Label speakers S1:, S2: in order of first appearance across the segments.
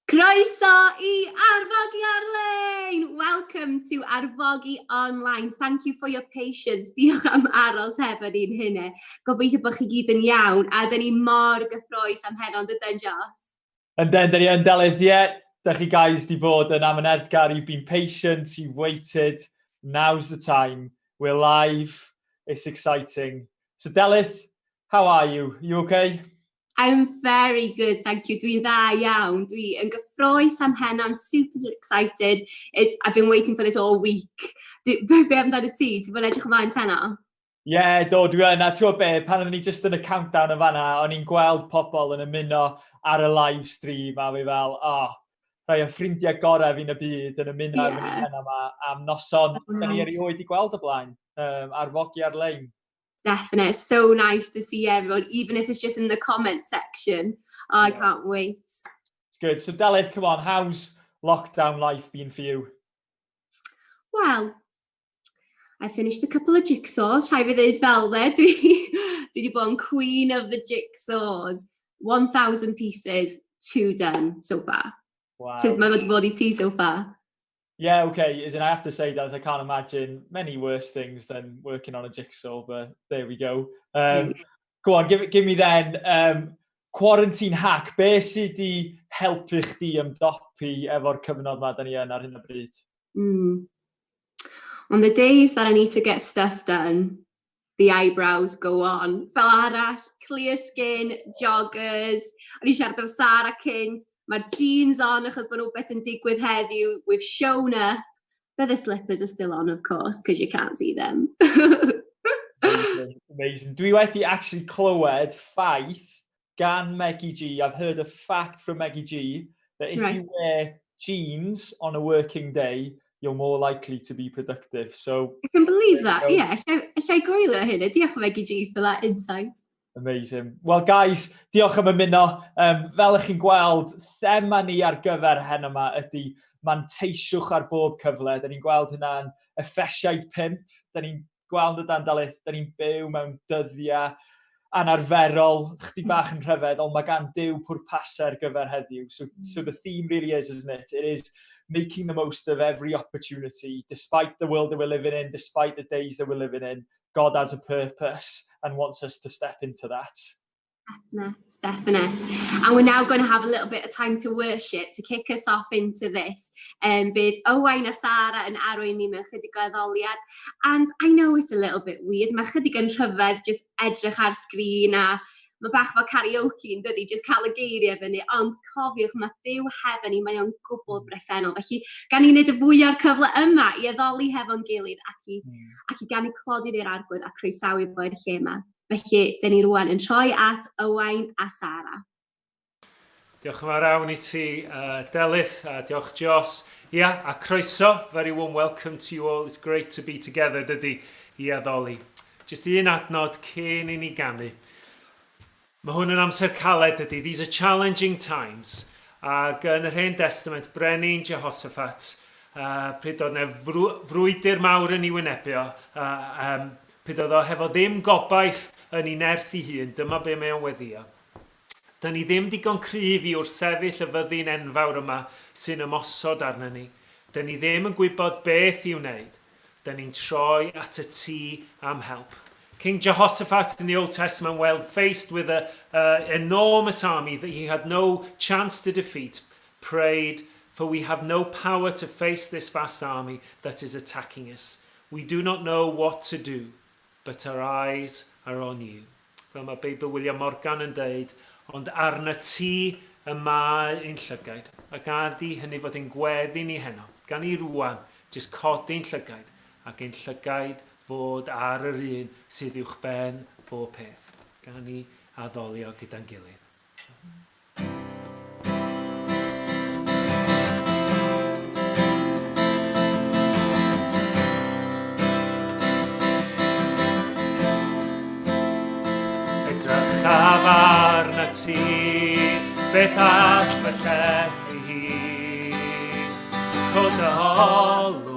S1: Croeso i Arfogi Ar-lein! Welcome to Arfogi Online. Thank you for your patience. Diolch am aros hefo ni'n hynny. Gobeithio bod chi gyd yn iawn, a dyn ni mor gyffrous am heno, yn dydyn, Jos?
S2: Ynden, dyn ni yn Delyth, ie. Yeah. Dych chi guys di bod yn amyneddgar, you've been patient, you've waited. Now's the time. We're live. It's exciting. So Delyth, how are you? You okay?
S1: I'm very good, thank you. Dwi'n dda iawn. Dwi yn gyffrous am heno. I'm super excited. I've been waiting for this all week. Be amdano ti? Ti'n bod yn edrych ymlaen heno?
S2: Ie, yeah, do, dwi yn. A ti'n gwybod be, pan oeddwn ni just yn y countdown yn fanna, o'n i'n gweld pobl yn ymuno ar y live stream, a fi fel, oh, rhai o ffrindiau gorau fi'n y byd yn ymuno efo ni heno yma am noson da ni erioed i gweld o blaen, arfogi ar-lein.
S1: Definite. So nice to see everyone, even if it's just in the comment section. Oh, I can't wait.
S2: It's good. So Delyth, come on, how's lockdown life been for you?
S1: Well, I finished a couple of jigsaws, rhaid fi ddweud fel de. Dwi wedi bod yn queen of the jigsaws. 1,000 pieces, two done so far.
S2: Wow.
S1: Sut mae wedi bod i ti so far?
S2: Yeah, okay. As in, I have to say that I can't imagine many worse things than working on a jigsaw, but there we go. Go on, give me then, quarantine hack. Be sydd wedi helpu chdi ymdopi efo'r cyfnod ma da ni yn ar hyn o bryd?
S1: On the days that I need to get stuff done, the eyebrows go on. Fel arall, clear skin, joggers. O'n i'n siarad efo Sara cynt, mae'r jeans on achos bod nhw beth yn digwydd heddiw. We've shown up. But the slippers are still on, of course, because you can't see them.
S2: Amazing, amazing. Dwi wedi actually clywed ffaith gan Meggie G. I've heard a fact from Meggie G that if you wear jeans on a working day, you're more likely to be productive. So
S1: I can believe that, yeah. Alla i goelio hynny. Diolch Meggie G for that insight.
S2: Amazing. Well, guys, diolch am ymuno. Fel ych chi'n gweld, thema ni ar gyfer heno yma ydy manteisiwch ar bob cyfle. Da ni'n gweld hynna'n Effesiaid 5. Da ni'n gweld yn dan Delyth, da ni'n byw mewn dyddiau anarferol, chdi bach yn rhyfedd, ond mae gan Duw pwrpasau ar gyfer heddiw. So the theme really is, isn't it? It is making the most of every opportunity, despite the world that we're living in, despite the days that we're living in. God has a purpose and wants us to step into that.
S1: Definite, definite. And we're now going to have a little bit of time to worship to kick us off into this. Bydd Owain a Sara yn arwain ni mewn chydig o addoliad. And I know it's a little bit weird. Mae chydig yn rhyfedd just edrych ar sgrin a mae bach fel karaoke yn dydi, just cael y geiriau fyny. Ond cofiwch, mae Duw hefo ni, mae o'n gwbl bresennol. Felly, gan ni wneud y fwy o'r cyfle yma i addoli hefo'n gilydd ac i ganu clod i'r Arglwydd a croesawu fo i'r lle yma. Felly, dyn ni rwan yn troi at Owain a Sara.
S3: Diolch yn fawr iawn i ti, Delyth, a diolch Jos. Ia, a croeso, very warm welcome to you all. It's great to be together, dydy, i addoli. Just un adnod cyn i ni ganu. Mae hwn yn amser caled, dydy. These are challenging times. Ac yn yr Hen Destament, Brenin Jehoshaphat, pryd oedd 'na frwydr mawr yn ei wynebu o, pryd oedd o hefo ddim gobaith yn ei nerth ei hun, dyma be mae o'n weddïo. Da ni ddim digon cryf i wrthsefyll y fyddin enfawr yma sy'n ymosod arna ni. Da ni ddim yn gwybod beth i'w wneud. Da ni'n troi at y ti am help. King Jehoshaphat in the Old Testament, well, faced with a enormous army that he had no chance to defeat, prayed, for we have no power to face this vast army that is attacking us. We do not know what to do, but our eyes are on you. Fel mae Beibl William Morgan yn deud, ond arna ti y mae ein llygaid. A gad i hynny fod ein gweddi ni heno. Gan i rwan jyst codi'n llygaid, ac ein llygaid fod ar yr un sydd uwchben pob peth. Gan i addolio gyda'n gilydd. Edrychaf arnat ti, beth all fy llethu hi? Cod dy olwg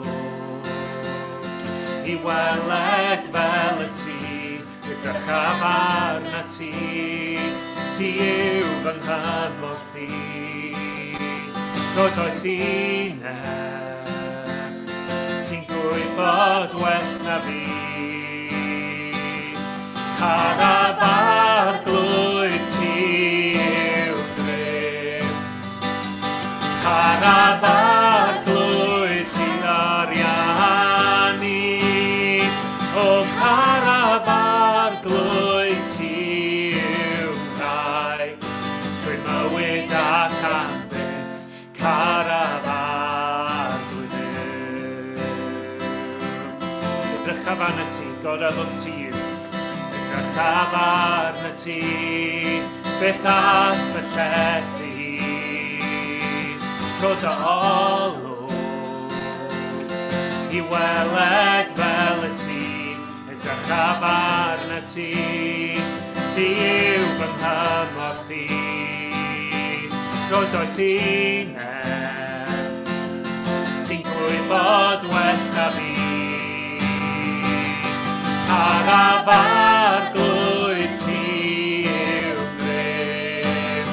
S3: i weled fel y ti. Edrychaf arnat ti, ti yw fy nghymorth i. Rho doethineb, ti'n gwybod well na fi. Caraf arglwydd ti yw grym. Caraf arglwydd ti ariannu. O caraf arglwydd ti yw nghae. Trwy mywyd ac am byth, caraf arglwydd Dduw. Edrychaf arnat ti, God, I look to you. Edrychaf arnat ti, beth all fy llethu i? Rho dy olwg i weled fel y ti. Edrychaf arnat ti, ti yw fy nghymorth i. Rho doethineb, ti'n gwybod well na fi. Caraf arglwydd ti yw grym.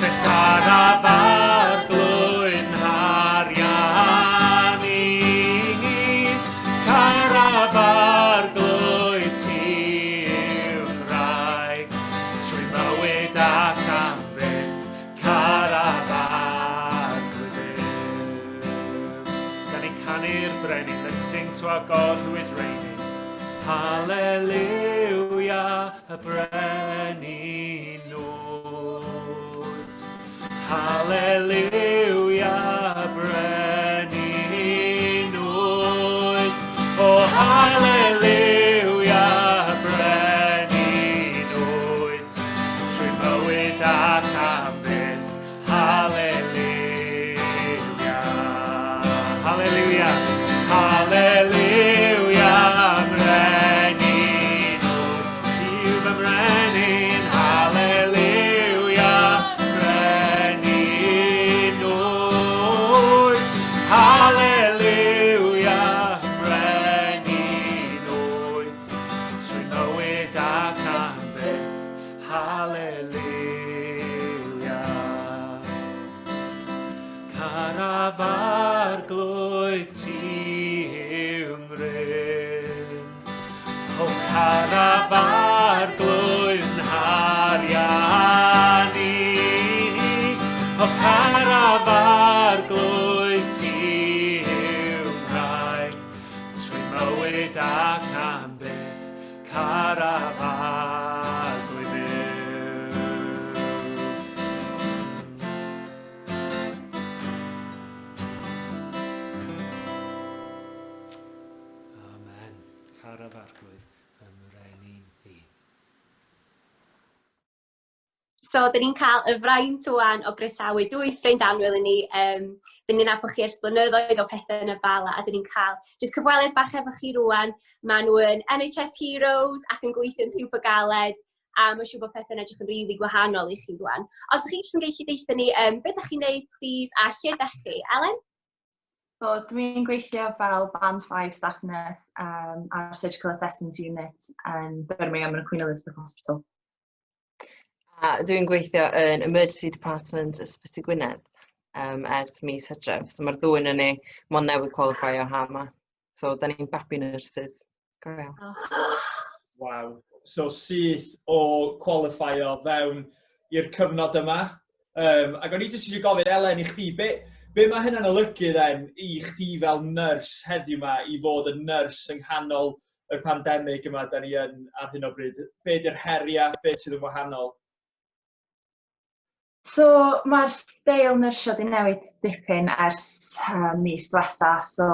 S3: Fe caraf arglwydd nharian i. Caraf arglwydd ti yw ngwraig, trwy mywyd ac am byth, caraf arglwydd Dduw. Gan ni canu'r brenin, let's sing to our God who is reigning. Hallelujah, y brenin wyt. Hallelujah, y brenin wyt. O, hallelujah, y brenin wyt. Trwy mywyd ac am byth, hallelujah. Hallelujah, hallelujah, brenin wyt. Ti yw fy mrenin, hallelujah, brenin wyt. Hallelujah, brenin wyt. Trwy mywyd ac am byth, hallelujah. Caraf arglwydd ti yw ngrym. O caraf arglwydd nharian i. O caraf arglwydd ti yw ngwraig. Trwy mywyd ac am byth, caraf arglwydd Dduw. Amen. Caraf arglwydd fy mrenin i.
S1: So, dyn ni'n cael y fraint ŵan o groesawu dwy ffrind annwyl i ni. Dyn ni'n nabod chi ers blynyddoedd o pethau yn y Bala, a dyn ni'n cael jyst cyfweliad bach efo chi rŵan. Maen nhw yn NHS Heroes ac yn gweithio'n super galed, a mae'n siŵr bod pethau'n edrych yn rili gwahanol i chi rŵan. Os ydych chi jyst yn gallu deutha ni be dach chi'n neud, please, a lle dach chi? Elen?
S4: So, dwi'n gweithio fel Band 5 staff nurse ar Surgical Assessment Unit yn Birmingham yn y Queen Elizabeth Hospital.
S5: A dwi'n gweithio yn Emergency Department Ysbyty Gwynedd ers mis Hydref. So mae'r ddwy yn ni mond newydd qualify o ha yma. So, da ni'n baby nurses. Go iawn.
S1: Oh.
S2: Waw. So, syth o qualify-o fewn i'r cyfnod yma. Ac o'n i jyst eisiau gofyn, Elen, i chdi, be mae hynna'n olygu then i chdi fel nyrs heddiw yma, i fod yn nyrs yng nghanol y pandemig yma da ni yn ar hyn o bryd? Be di'r heriau, be sydd yn wahanol?
S4: So, mae'r steil nyrsio di newid dipyn ers mis diwetha, so,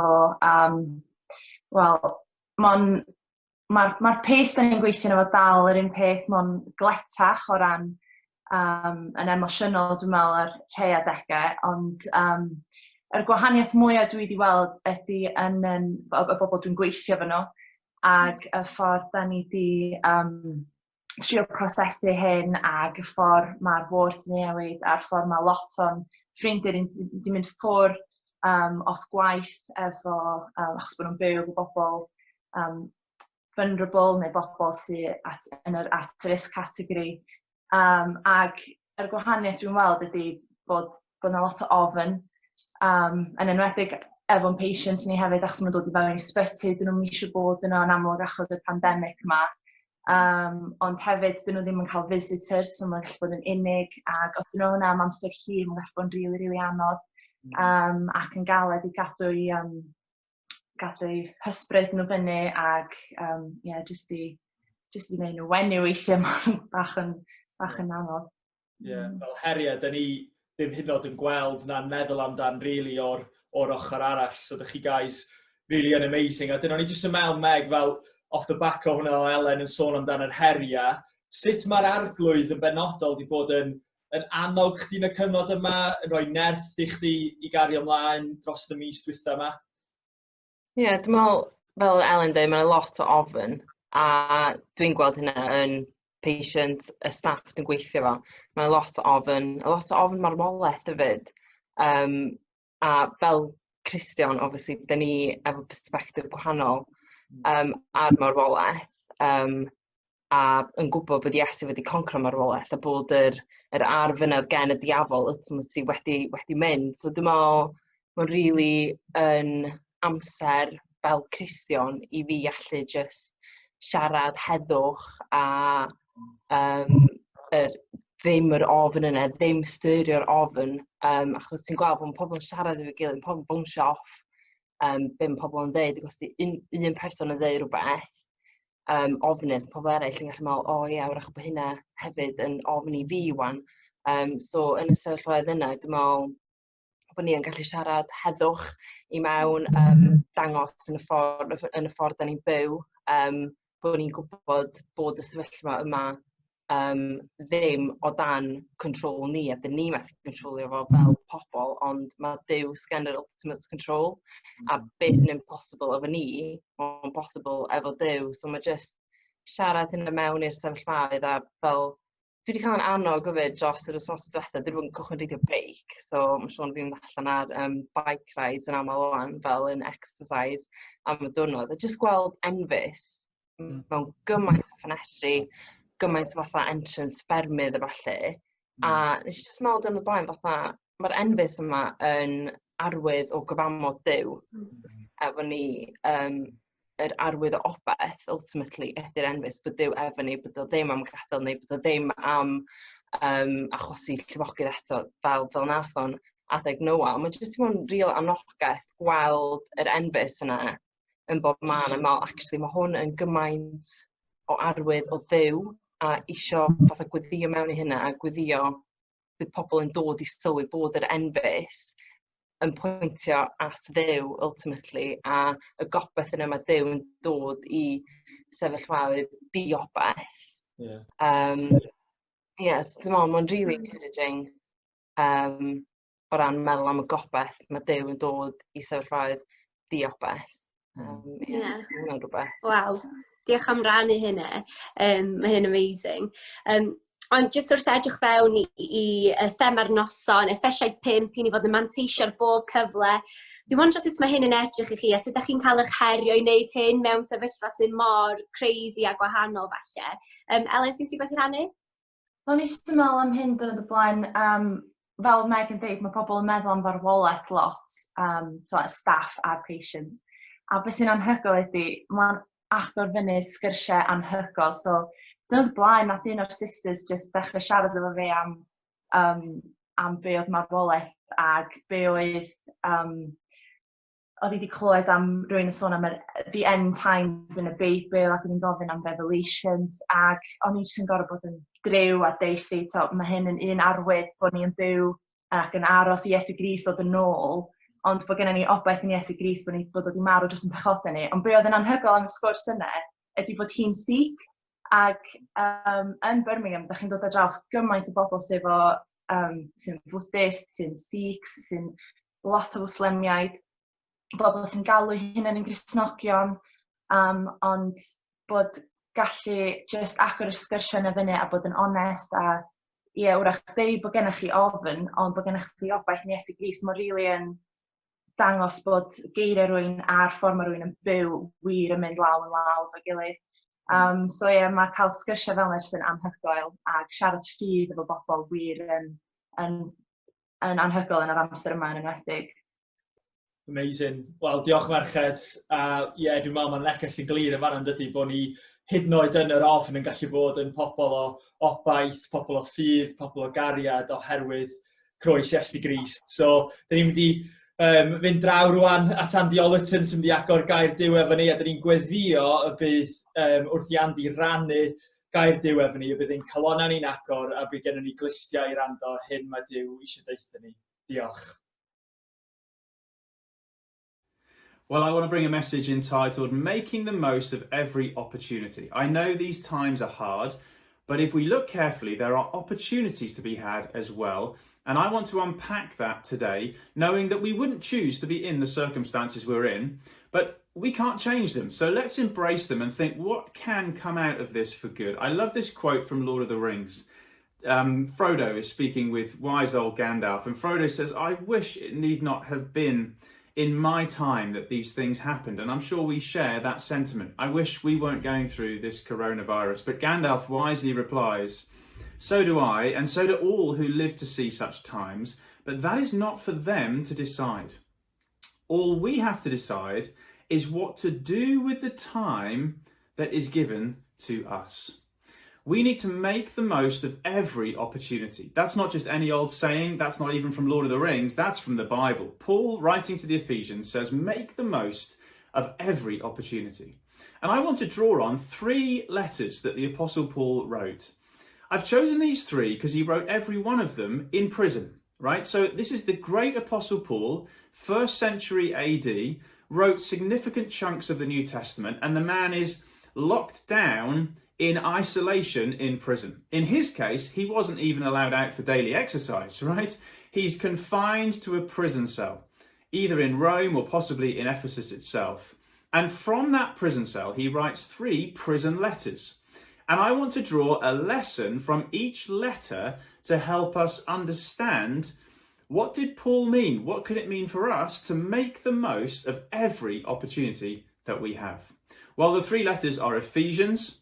S4: wel, mae'n mae'r ma pace da ni'n gweithio efo dal yr un peth, mae'n gletach o ran yn emosiynol, dwi'n meddwl, ar rhai adegau, ond yr gwahaniaeth mwyaf dwi wedi weld ydy yn y bobl dwi'n gweithio efo nhw, ag y ffordd da ni wedi trio prosesu hyn, ag y ffordd mae'r ward yn newid, a'r ffordd mae lot o'n ffrindiau ni'n mynd ffwrdd off gwaith efo, achos bod nhw'n byw efo bobl vulnerable neu bobl sydd yn yr at risk category. Ag yr gwahaniaeth dwi'n weld ydy bod bod 'na lot o ofn, yn enwedig efo'n patients ni hefyd, achos maen nhw'n dod i fewn i ysbyty, dyn nhw'm eisiau bod yno yn amlwg achos y pandemig yma. Ond hefyd, dyn nhw ddim yn cael visitors, so mae'n gallu bod yn unig, ac os dyn nhw yna am amser hir, mae'n gallu bod yn rili, rili anodd ac yn galed i gadw eu hysbryd nhw fyny ac yeah, jyst i wneud nhw wenu weithiau, mae'n bach yn anodd.
S2: Ie, yeah, fel heriau, da ni ddim hyd yn oed yn gweld na'n meddwl amdan really o'r ochr arall. So dych chi guys really yn amazing. A dyna ni jyst yn meddwl, Meg, fel off the back o hwnna o Elen yn sôn amdan yr heriau, sut mae'r Arglwydd yn benodol wedi bod yn annog chdi yn y cyfnod yma, yn rhoi nerth i chdi i gario ymlaen dros y mis dwytha yma?
S5: Ie, yeah, dwi'n meddwl, fel Elen dweud, mae'n lot o ofn, a dwi'n gweld hynna yn patient, y staff dwi'n gweithio fo. Mae'n lot o ofn, a lot o ofn marwolaeth hefyd. A fel Cristion, obviously, dyn ni efo perspective gwahanol ar marwolaeth. A yn gwybod bod Iesu wedi concro marwolaeth a bod yr arf yna gen y diafol ultimately wedi mynd. So dwi'n meddwl mae'n really yn amser fel Cristion i fi allu just siarad heddwch a ddim yr ofn yna, ddim styrio'r ofn, achos ti'n gweld bod pobl yn siarad efo'i gilydd, pobl yn bownsio off be mae pobl yn dweud, ac os di un person yn dweud rhywbeth ofnus, pobl eraill yn gallu meddwl, "O oh, ie, wrach bod hynna hefyd yn ofn i fi wan." So yn y sefyllfaoedd yna, dwi'n meddwl bod ni yn gallu siarad heddwch i mewn, dangos yn y ffordd da ni'n byw, bod ni'n gwybod bod y sefyllfa yma ddim o dan control ni, a dyn ni methu controlio fo fel pobl, ond mae Duw sgen yr ultimate control, a beth sy'n impossible efo ni, mae'n possible efo Duw, so mae just siarad hynna mewn i'r sefyllfaoedd a fel dwi wedi cael yn annog hefyd dros yr wythnos diwetha, dwi wedi bod yn cychwyn reidio beic, so mae'n siŵr fi'n mynd allan ar bike rides yn aml wan, fel yn exercise am y diwrnod. A just gweld enfys mewn gymaint o ffenestri, gymaint o fatha entrance ffermydd a falle. A nes i just meddwl diwrnod blaen fatha, mae'r enfys yma yn arwydd o gyfamod Duw efo ni. Yr arwydd o obaith, ultimately, ydy'r enfys, bod Duw efo ni, bod o ddim am gadael ni, bod o ddim am achosi llifogydd eto fel nath o'n adeg Noah. Ond mae'n jyst i fod yn real anogaeth gweld yr enfys yna yn bob man a meddwl, actually, mae hwn yn gymaint o arwydd o Dduw a isio fatha gweddio mewn i hynna a gweddio bydd pobl yn dod i sylwi bod yr enfys yn pwyntio at Dduw ultimately a y gobaith yna mae Duw yn dod i sefyllfaoedd diobaith. Yes, dwi'n meddwl mae'n really encouraging o ran meddwl am y gobaith mae Duw yn dod i sefyllfaoedd diobaith. Yeah, yeah. Rhywbeth.
S1: Waw, diolch am rannu hynna. Mae hyn amazing. Ond jyst wrth edrych fewn i y thema'r noson, Effesiaid 5, i ni fod yn manteisio ar bob cyfle. Dwi'n wondro sut mae hyn yn edrych i chi a sut ydych chi'n cael eich herio i wneud hyn mewn sefyllfa sy'n mor crazy a gwahanol falle. Elen, sgyn ti beth i rannu?
S4: O'n i jyst yn meddwl am hyn diwrnod y blaen, fel Meg yn dweud, mae pobl yn meddwl am farwolaeth lot, so staff a'r patients. A beth sy'n anhygoel ydy, mae'n agor fyny sgyrsiau anhygoel. So, diwrnod y blaen, nath un o'r sisters just dechrau siarad efo fi am be oedd marwolaeth ac be oedd hi wedi clywed am rhywun yn sôn am the end times yn y Beibl ac o'n i'n gofyn am revelations ac o'n i jyst yn gorfod bod yn driw a deithi, to, mae hyn yn un arwydd bod ni'n byw ac yn aros i Iesu Grist ddod yn ôl, ond bod gennym ni obaith yn Iesu Grist bod ni bod wedi marw dros yn pechodau ni. Ond be oedd yn anhygoel am y sgwrs yna ydy bod hi'n Sikh ac yn Birmingham, da chi'n dod ar draws gymaint o bobl sydd efo, sy'n Buddhist, sy'n Sikhs, sy'n lot o Fwslemiaid, bobl sy'n galw hunain yn Gristnogion, ond bod gallu just agor y sgyrsiau yna fyny a bod yn onest a ie, yeah, wrach deud bod gennych chi ofn, ond bod gennych chi obaith yn Iesu Grist, mae rili really yn dangos bod geiriau rhywun a'r ffordd mae rhywun yn byw wir yn mynd law yn law efo'i gilydd. So ie, yeah, mae cael sgyrsiau fel yna jyst yn anhygoel a siarad ffydd efo bobl wir yn yn anhygoel yn yr amser yma yn enwedig.
S2: Amazing. Wel, diolch merched. A ie, yeah, dwi'n meddwl mae'n neges sy'n glir yn fan'na yn dydy, bod ni hyd yn oed yn yr ofn yn gallu bod yn pobl o obaith, pobl o ffydd, pobl o gariad oherwydd croes Iesu Grist. So, dyn ni'n mynd i um, fynd draw rwan at Andy Ollerton sy'n mynd i agor gair Duw efo ni, a dyn ni'n gweddio y bydd um, wrth i Andy rannu gair Duw efo ni, y bydd ein calonnau ni'n agor a bydd gennym ni glustiau i rando hyn mae Duw eisiau deutha ni. Diolch.
S6: Well, I want to bring a message entitled Making the Most of Every Opportunity. I know these times are hard, but if we look carefully, there are opportunities to be had as well. And I want to unpack that today, knowing that we wouldn't choose to be in the circumstances we're in, but we can't change them. So let's embrace them and think what can come out of this for good. I love this quote from Lord of the Rings. Frodo is speaking with wise old Gandalf, and Frodo says, I wish it need not have been in my time that these things happened. And I'm sure we share that sentiment. I wish we weren't going through this coronavirus. But Gandalf wisely replies, So do I, and so do all who live to see such times, but that is not for them to decide. All we have to decide is what to do with the time that is given to us. We need to make the most of every opportunity. That's not just any old saying, that's not even from Lord of the Rings, that's from the Bible. Paul, writing to the Ephesians, says, Make the most of every opportunity. And I want to draw on three letters that the Apostle Paul wrote. I've chosen these three because he wrote every one of them in prison, right? So this is the great Apostle Paul, first century AD, wrote significant chunks of the New Testament, and the man is locked down in isolation in prison. In his case, he wasn't even allowed out for daily exercise, right? He's confined to a prison cell, either in Rome or possibly in Ephesus itself. And from that prison cell, he writes three prison letters. And I want to draw a lesson from each letter to help us understand what did Paul mean? What could it mean for us to make the most of every opportunity that we have? Well, the three letters are Ephesians,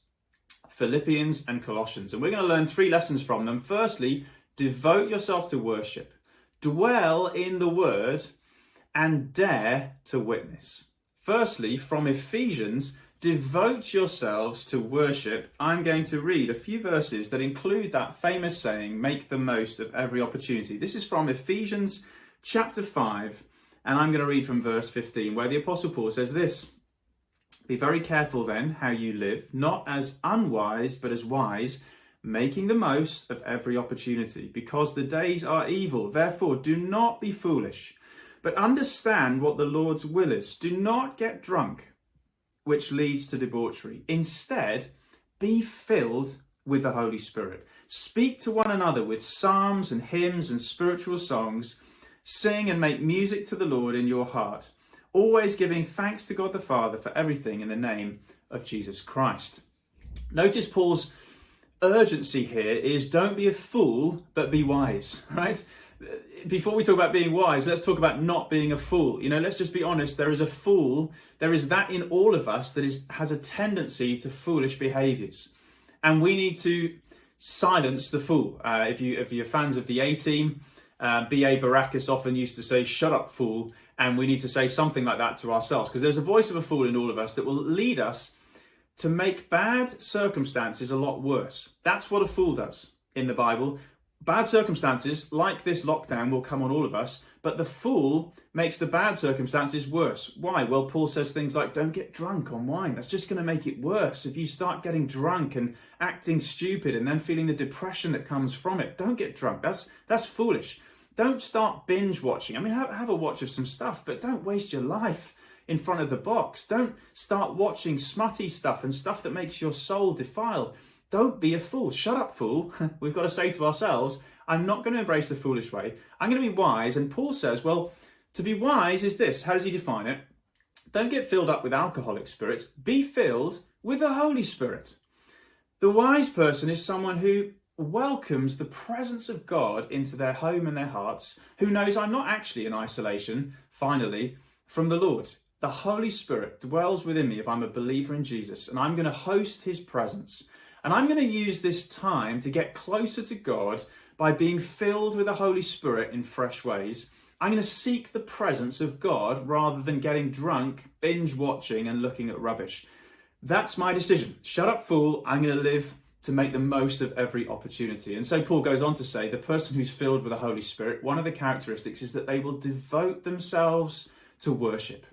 S6: Philippians, and Colossians. And we're going to learn three lessons from them. Firstly, devote yourself to worship, dwell in the word, and dare to witness. Firstly, from Ephesians, devote yourselves to worship. I'm going to read a few verses that include that famous saying, make the most of every opportunity. This is from Ephesians chapter 5, and I'm going to read from verse 15, where the Apostle Paul says this. Be very careful then how you live, not as unwise, but as wise, making the most of every opportunity, because the days are evil. Therefore, do not be foolish, but understand what the Lord's will is. Do not get drunk, which leads to debauchery. Instead, be filled with the Holy Spirit. Speak to one another with psalms and hymns and spiritual songs. Sing and make music to the Lord in your heart, always giving thanks to God the Father for everything in the name of Jesus Christ. Notice Paul's urgency here is don't be a fool, but be wise, right? Before we talk about being wise, let's talk about not being a fool. You know, let's just be honest. There is a fool. There is that in all of us that has a tendency to foolish behaviors. And we need to silence the fool. If you're fans of the A-Team, B.A. Baracus often used to say, shut up, fool. And we need to say something like that to ourselves, because there's a voice of a fool in all of us that will lead us to make bad circumstances a lot worse. That's what a fool does in the Bible. Bad circumstances, like this lockdown, will come on all of us, but the fool makes the bad circumstances worse. Why? Well, Paul says things like, don't get drunk on wine. That's just going to make it worse. If you start getting drunk and acting stupid and then feeling the depression that comes from it, don't get drunk. That's foolish. Don't start binge watching. I mean, have a watch of some stuff, but don't waste your life in front of the box. Don't start watching smutty stuff and stuff that makes your soul defile. Don't be a fool. Shut up, fool. We've got to say to ourselves, I'm not going to embrace the foolish way. I'm going to be wise. And Paul says, well, to be wise is this. How does he define it? Don't get filled up with alcoholic spirits. Be filled with the Holy Spirit. The wise person is someone who welcomes the presence of God into their home and their hearts, who knows I'm not actually in isolation, finally, from the Lord. The Holy Spirit dwells within me if I'm a believer in Jesus, and I'm going to host his presence. And I'm going to use this time to get closer to God by being filled with the Holy Spirit in fresh ways. I'm going to seek the presence of God rather than getting drunk, binge watching, and looking at rubbish. That's my decision. Shut up, fool. I'm going to live to make the most of every opportunity. And so Paul goes on to say the person who's filled with the Holy Spirit, one of the characteristics is that they will devote themselves to worship.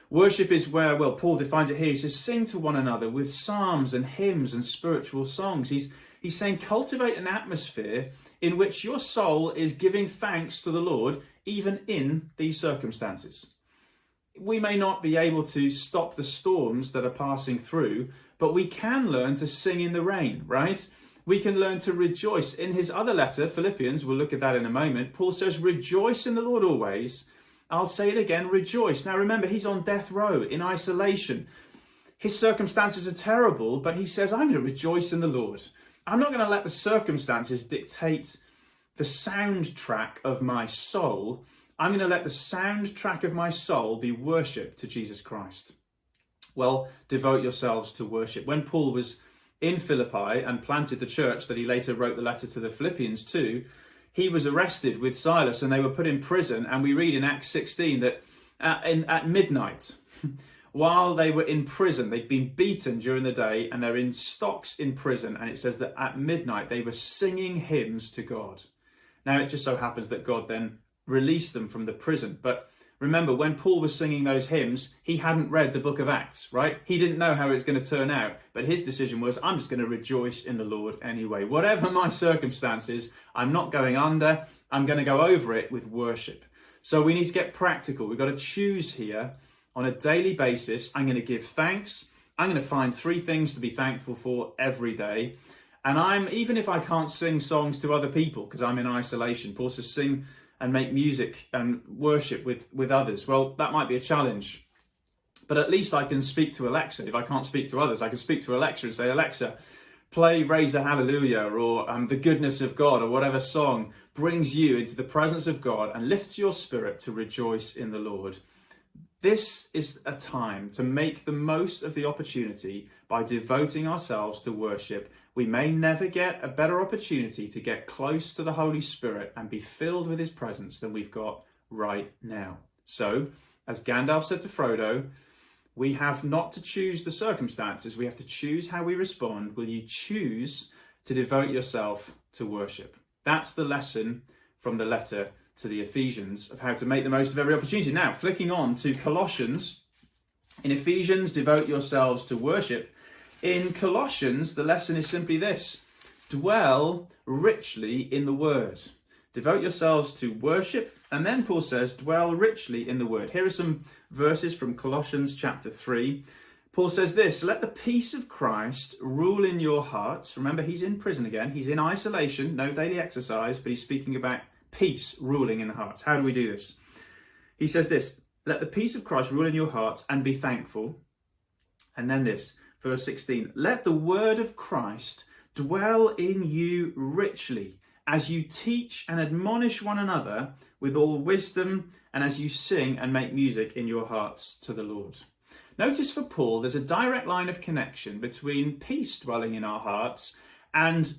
S6: Worship is where, well, Paul defines it here. He says, sing to one another with psalms and hymns and spiritual songs. He's saying, cultivate an atmosphere in which your soul is giving thanks to the Lord, even in these circumstances. We may not be able to stop the storms that are passing through, but we can learn to sing in the rain, right? We can learn to rejoice. In his other letter, Philippians, we'll look at that in a moment, Paul says, rejoice in the Lord always. I'll say it again, rejoice. Now remember, he's on death row in isolation. His circumstances are terrible, but he says, I'm going to rejoice in the Lord. I'm not going to let the circumstances dictate the soundtrack of my soul. I'm going to let the soundtrack of my soul be worship to Jesus Christ. Well, devote yourselves to worship. When Paul was in Philippi and planted the church that he later wrote the letter to the Philippians to, he was arrested with Silas and they were put in prison. And we read in Acts 16 that at midnight, while they were in prison, they'd been beaten during the day and they're in stocks in prison. And it says that at midnight, they were singing hymns to God. Now, it just so happens that God then released them from the prison. But remember, when Paul was singing those hymns, he hadn't read the book of Acts, right? He didn't know how it was going to turn out. But his decision was, I'm just going to rejoice in the Lord anyway. Whatever my circumstances, I'm not going under. I'm going to go over it with worship. So we need to get practical. We've got to choose here on a daily basis. I'm going to give thanks. I'm going to find three things to be thankful for every day. And even if I can't sing songs to other people because I'm in isolation, Paul says sing and make music and worship with others. Well, that might be a challenge, but at least I can speak to Alexa. If I can't speak to others, I can speak to Alexa and say, Alexa, play Raise a Hallelujah or The Goodness of God or whatever song brings you into the presence of God and lifts your spirit to rejoice in the Lord. This is a time to make the most of the opportunity by devoting ourselves to worship. We may never get a better opportunity to get close to the Holy Spirit and be filled with his presence than we've got right now. So, as Gandalf said to Frodo, we have not to choose the circumstances, we have to choose how we respond. Will you choose to devote yourself to worship? That's the lesson from the letter to the Ephesians of how to make the most of every opportunity. Now, flicking on to Colossians. In Ephesians, devote yourselves to worship. In Colossians, the lesson is simply this: dwell richly in the Word. Devote yourselves to worship. And then Paul says, dwell richly in the Word. Here are some verses from Colossians chapter 3. Paul says this, let the peace of Christ rule in your hearts. Remember, he's in prison again. He's in isolation, no daily exercise, but he's speaking about peace ruling in the hearts. How do we do this? He says this, let the peace of Christ rule in your hearts and be thankful. And then this, verse 16, let the word of Christ dwell in you richly as you teach and admonish one another with all wisdom and as you sing and make music in your hearts to the Lord. Notice for Paul, there's a direct line of connection between peace dwelling in our hearts and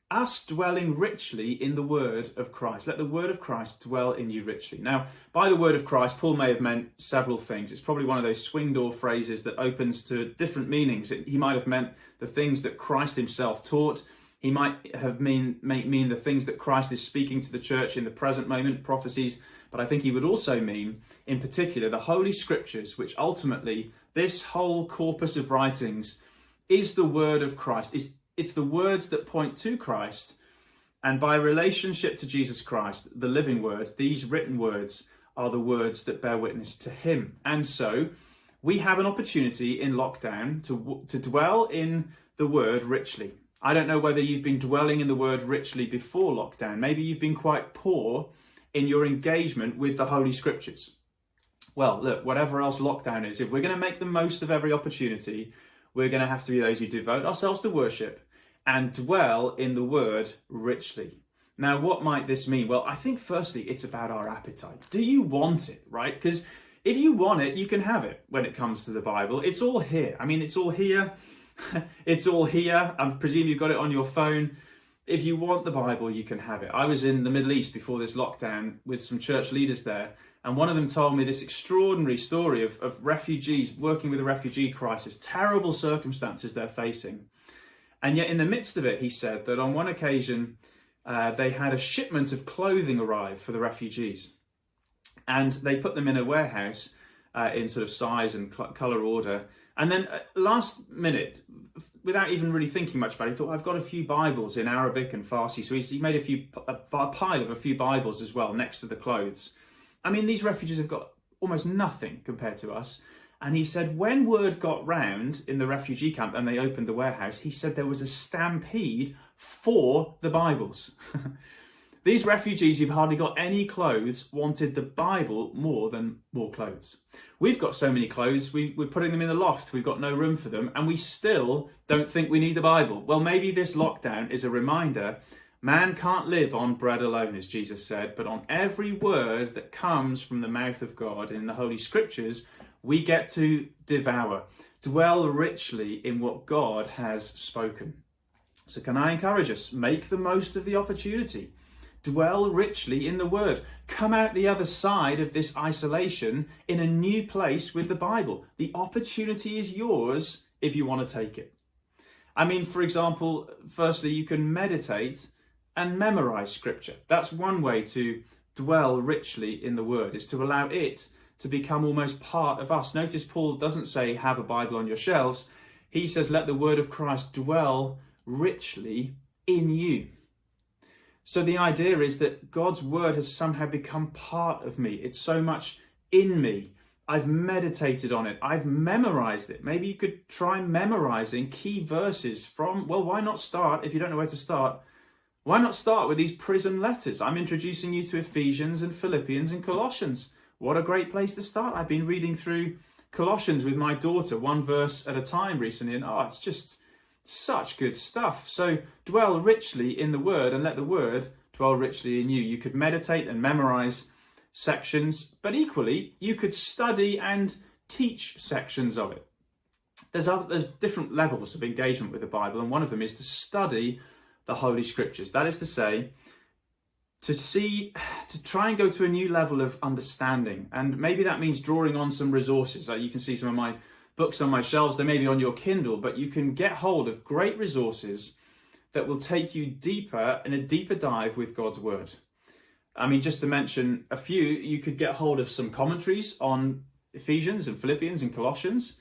S6: us dwelling richly in the word of Christ. Let the word of Christ dwell in you richly. Now, by the word of Christ, Paul may have meant several things. It's probably one of those swing door phrases that opens to different meanings. He might have meant the things that Christ himself taught. He might have mean the things that Christ is speaking to the church in the present moment, prophecies. But I think he would also mean, in particular, the Holy Scriptures, which ultimately, this whole corpus of writings is the word of Christ. It's the words that point to Christ, and by relationship to Jesus Christ, the living word, these written words are the words that bear witness to him. And so we have an opportunity in lockdown to dwell in the word richly. I don't know whether you've been dwelling in the word richly before lockdown. Maybe you've been quite poor in your engagement with the Holy Scriptures. Well, look, whatever else lockdown is, if we're going to make the most of every opportunity, we're going to have to be those who devote ourselves to worship and dwell in the word richly. Now, what might this mean? Well, I think firstly, it's about our appetite. Do you want it, right? Because if you want it, you can have it when it comes to the Bible. It's all here. I mean, it's all here. It's all here. I presume you've got it on your phone. If you want the Bible, you can have it. I was in the Middle East before this lockdown with some church leaders there, and one of them told me this extraordinary story of, of refugees working with the refugee crisis, terrible circumstances they're facing. And yet, in the midst of it, he said that on one occasion, they had a shipment of clothing arrive for the refugees. And they put them in a warehouse in sort of size and colour order. And then last minute, without even really thinking much about it, he thought, I've got a few Bibles in Arabic and Farsi. So he made a few a pile of a few Bibles as well next to the clothes. I mean, these refugees have got almost nothing compared to us. And he said, when word got round in the refugee camp and they opened the warehouse, he said there was a stampede for the Bibles. These refugees who've hardly got any clothes wanted the Bible more than more clothes. We've got so many clothes, we, we're putting them in the loft, we've got no room for them, and we still don't think we need the Bible. Well, maybe this lockdown is a reminder man can't live on bread alone, as Jesus said, but on every word that comes from the mouth of God in the Holy Scriptures, we get to devour, dwell richly in what God has spoken. So, can I encourage us? Make the most of the opportunity. Dwell richly in the Word. Come out the other side of this isolation in a new place with the Bible. The opportunity is yours if you want to take it. I mean, for example, firstly, you can meditate and memorize Scripture. That's one way to dwell richly in the Word, is to allow it to become almost part of us. Notice Paul doesn't say have a Bible on your shelves. He says, let the Word of Christ dwell richly in you. So the idea is that God's word has somehow become part of me. It's so much in me. I've meditated on it. I've memorized it. Maybe you could try memorizing key verses from, well, why not start, if you don't know where to start, why not start with these prison letters? I'm introducing you to Ephesians and Philippians and Colossians. What a great place to start. I've been reading through Colossians with my daughter, one verse at a time recently, and oh, it's just such good stuff. So dwell richly in the word and let the word dwell richly in you. You could meditate and memorize sections, but equally, you could study and teach sections of it. There's other, there's different levels of engagement with the Bible, and one of them is to study the Holy Scriptures. That is to say, to see, to try and go to a new level of understanding. And maybe that means drawing on some resources. Like you can see some of my books on my shelves, they may be on your Kindle, but you can get hold of great resources that will take you deeper in a deeper dive with God's Word. I mean, just to mention a few, you could get hold of some commentaries on Ephesians and Philippians and Colossians.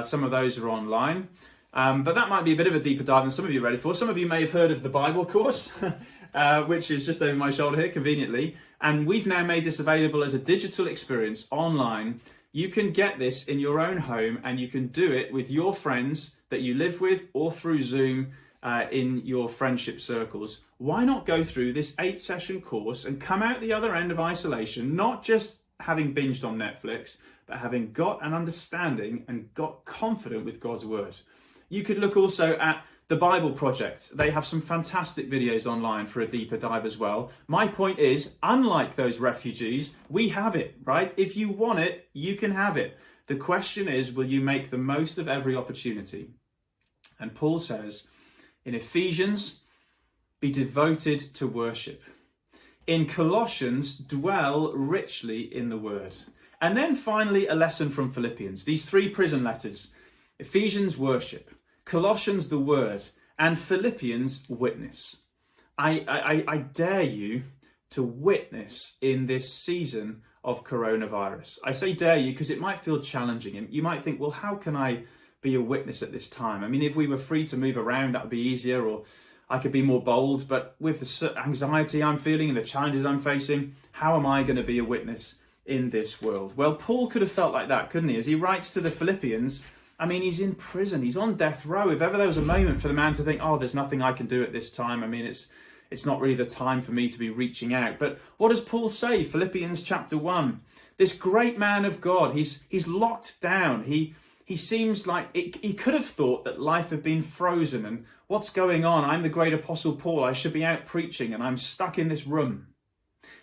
S6: Some of those are online. But that might be a bit of a deeper dive than some of you are ready for. Some of you may have heard of the Bible course, which is just over my shoulder here, conveniently. And we've now made this available as a digital experience online. You can get this in your own home and you can do it with your friends that you live with or through Zoom in your friendship circles. Why not go through this 8 session course and come out the other end of isolation, not just having binged on Netflix, but having got an understanding and got confident with God's word. You could look also at the Bible Project. They have some fantastic videos online for a deeper dive as well. My point is, unlike those refugees, we have it, right? If you want it, you can have it. The question is, will you make the most of every opportunity? And Paul says in Ephesians, be devoted to worship. In Colossians, dwell richly in the word. And then finally, a lesson from Philippians, these three prison letters Ephesians, worship. Colossians, the word, and Philippians, witness. I, I, I dare you to witness in this season of coronavirus. I say dare you because it might feel challenging and you might think, well, how can I be a witness at this time? I mean, if we were free to move around, that would be easier, or I could be more bold. But with the anxiety I'm feeling and the challenges I'm facing, how am I going to be a witness in this world? Well, Paul could have felt like that, couldn't he? As he writes to the Philippians, I mean, he's in prison. He's on death row. If ever there was a moment for the man to think, oh, there's nothing I can do at this time. I mean, it's it's not really the time for me to be reaching out. But what does Paul say? Philippians chapter 1. This great man of God, he's he's locked down. He he seems like it, he could have thought that life had been frozen and what's going on? I'm the great apostle Paul. I should be out preaching and I'm stuck in this room.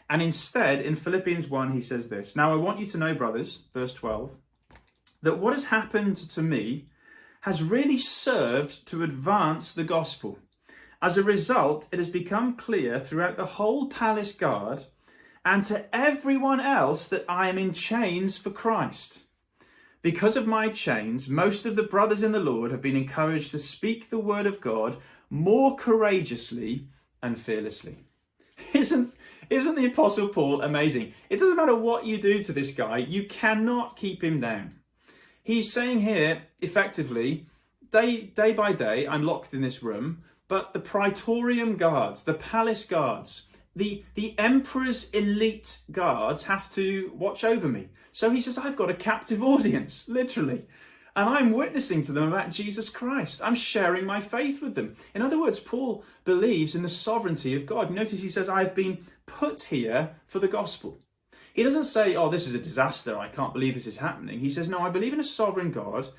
S6: And instead, in Philippians 1, he says this Now I want you to know, brothers, verse 12, that what has happened to me has really served to advance the gospel. As a result, it has become clear throughout the whole palace guard and to everyone else that I am in chains for Christ. Because of my chains, most of the brothers in the Lord have been encouraged to speak the word of God more courageously and fearlessly. Isn't, isn't the Apostle Paul amazing? It doesn't matter what you do to this guy, you cannot keep him down. He's saying here, effectively, day, day by day, I'm locked in this room, but the Praetorian guards, the palace guards, the, the emperor's elite guards have to watch over me. So he says, I've got a captive audience, literally. And I'm witnessing to them about Jesus Christ. I'm sharing my faith with them. In other words, Paul believes in the sovereignty of God. Notice he says, I've been put here for the gospel. He doesn't say, oh, this is a disaster. I can't believe this is happening. He says, no, I believe in a sovereign God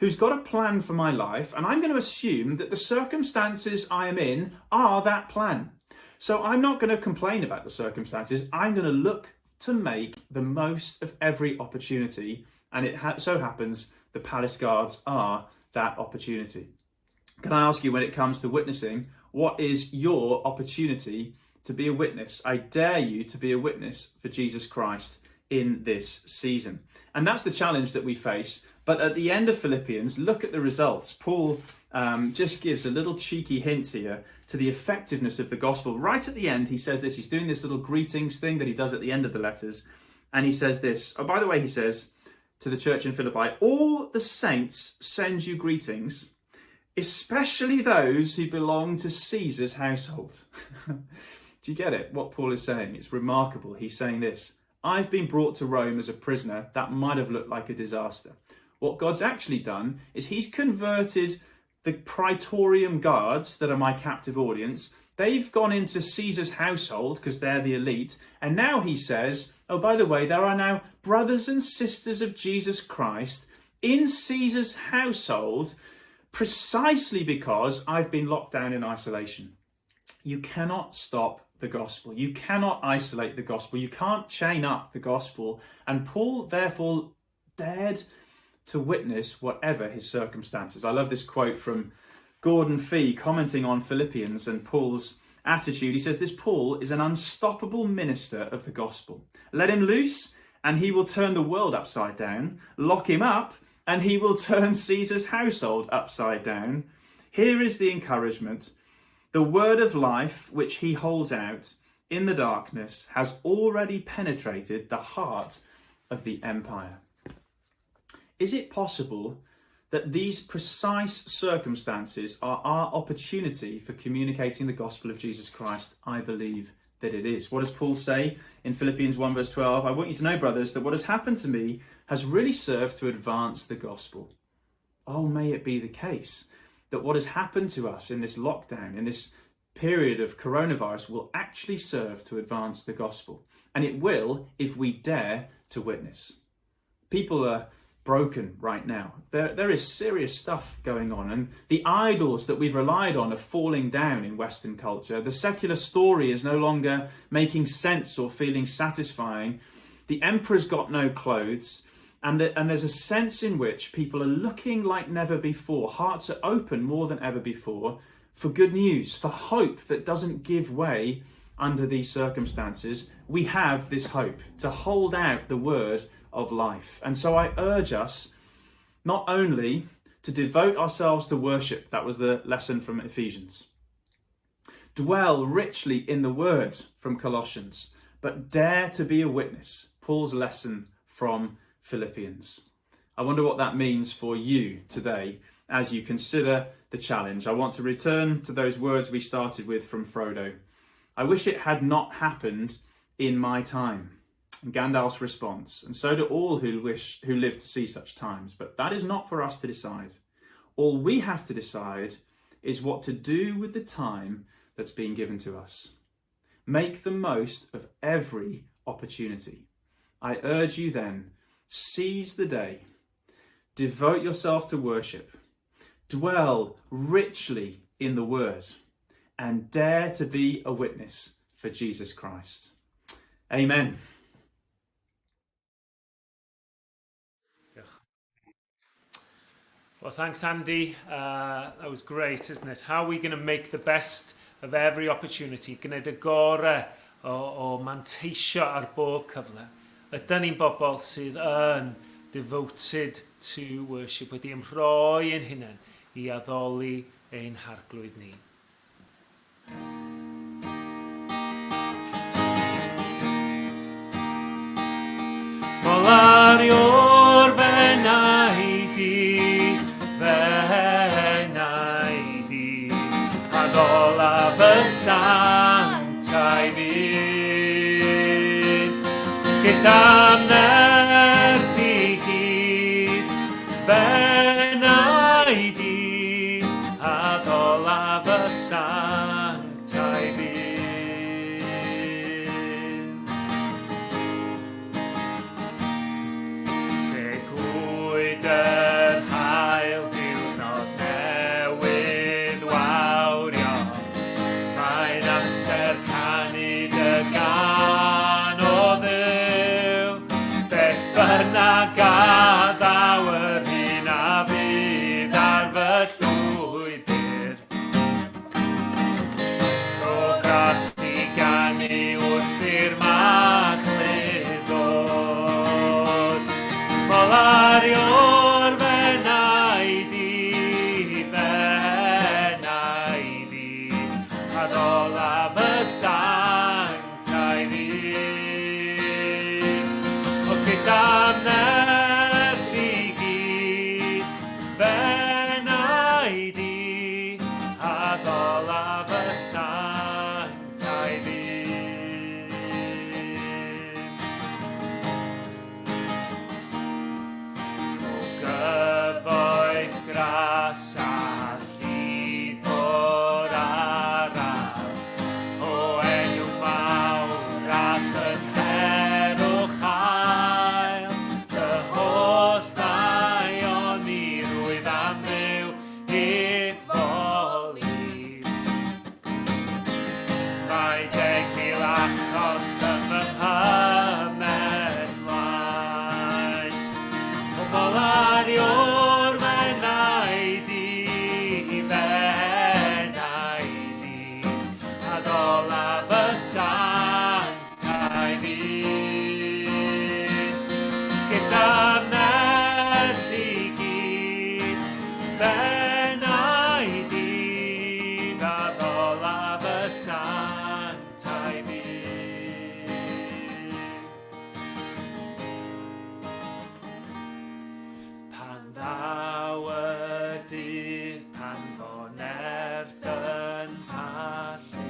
S6: who's got a plan for my life, and I'm going to assume that the circumstances I am in are that plan. So I'm not going to complain about the circumstances. I'm going to look to make the most of every opportunity. And it ha- so happens the palace guards are that opportunity. Can I ask you, when it comes to witnessing, what is your opportunity to be a witness? I dare you to be a witness for Jesus Christ in this season. And that's the challenge that we face. But at the end of Philippians, look at the results. Paul um, just gives a little cheeky hint here to the effectiveness of the gospel. Right at the end, he says this. He's doing this little greetings thing that he does at the end of the letters. And he says this. Oh, by the way, he says to the church in Philippi, All the saints send you greetings, especially those who belong to Caesar's household. Do you get it? What Paul is saying? It's remarkable. He's saying this I've been brought to Rome as a prisoner. That might have looked like a disaster. What God's actually done is he's converted the Praetorian guards that are my captive audience. They've gone into Caesar's household because they're the elite. And now he says, oh, by the way, there are now brothers and sisters of Jesus Christ in Caesar's household precisely because I've been locked down in isolation. You cannot stop the gospel. You cannot isolate the gospel. You can't chain up the gospel. And Paul, therefore, dared to witness whatever his circumstances. I love this quote from Gordon Fee commenting on Philippians and Paul's attitude. He says, This Paul is an unstoppable minister of the gospel. Let him loose, and he will turn the world upside down. Lock him up, and he will turn Caesar's household upside down. Here is the encouragement. The word of life which he holds out in the darkness has already penetrated the heart of the empire. Is it possible that these precise circumstances are our opportunity for communicating the gospel of Jesus Christ? I believe that it is. What does Paul say in Philippians 1 verse 12? I want you to know, brothers, that what has happened to me has really served to advance the gospel. Oh, may it be the case that what has happened to us in this lockdown, in this period of coronavirus, will actually serve to advance the gospel. And it will if we dare to witness. People are broken right now. There, there is serious stuff going on, and the idols that we've relied on are falling down in Western culture. The secular story is no longer making sense or feeling satisfying. The emperor's got no clothes, and, the, and there's a sense in which people are looking like never before. Hearts are open more than ever before for good news, for hope that doesn't give way under these circumstances. We have this hope to hold out the word of life. And so I urge us not only to devote ourselves to worship, that was the lesson from Ephesians, dwell richly in the word from Colossians, but dare to be a witness, Paul's lesson from Philippians. I wonder what that means for you today as you consider the challenge. I want to return to those words we started with from Frodo. I wish it had not happened in my time. And Gandalf's response, and so do all who wish who live to see such times, but that is not for us to decide. All we have to decide is what to do with the time that's been given to us. Make the most of every opportunity. I urge you then, seize the day, devote yourself to worship, dwell richly in the word, and dare to be a witness for Jesus Christ. Amen.
S3: Diolch. Well, thanks, Andy. Uh, that was great, isn't it? How are we going to make the best of every opportunity? Gwneud y gorau o, o manteisio ar bob cyfle. Ydy ni'n bobl sydd yn devoted to worship, wedi ymrhoi ein hunain i addoli ein harglwydd ni. Molario'r fenaid i, fenaid i, a ddola fy santau fi. Gyda nerth i gyd, fenaid i, a ddola fy sanctau fi. Fe gwyd yr hael diwrnod newydd wawrio, Mae'n amser canu dy gan o ddew. Beth bynnag a ddaw yr hyn a fydd ar fy llwybr. Rho gras i ganu wrth i'r machlud ddod. Molario'r fenaid i, fenaid i, a ddola fy sanctaidd i. O gyda nerth i gyd, fenaid i, a ddola fy sanctaidd i. O gyfoeth gras a llid mor araf, o enw mawr a thynherwch hael, dy holl ddaioni rwyf am fyw i'th foli. Mae 10,000 achos yn fy nghymell mlaen. O molario'r fenaid i, fenaid i, a ddola fy santaidd i. Gyda'r nerth i gyd, fenaid i, a ddola fy santaidd i. Pan ddaw y dydd, pan fo nerth yn pallu,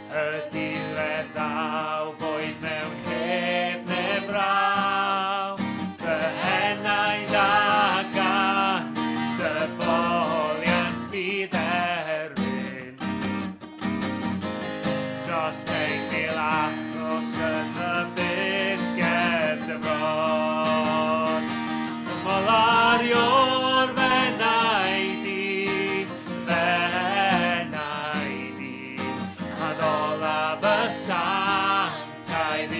S3: y diwedd ddaw, boed mewn heb neu fraw, fy henaid a gan dy foliant sydd erwyn. Dros 10,000 achos yn y bydd ger dy fron. Molario'r fenaid i, fenaid i, a ddola fy santaidd i.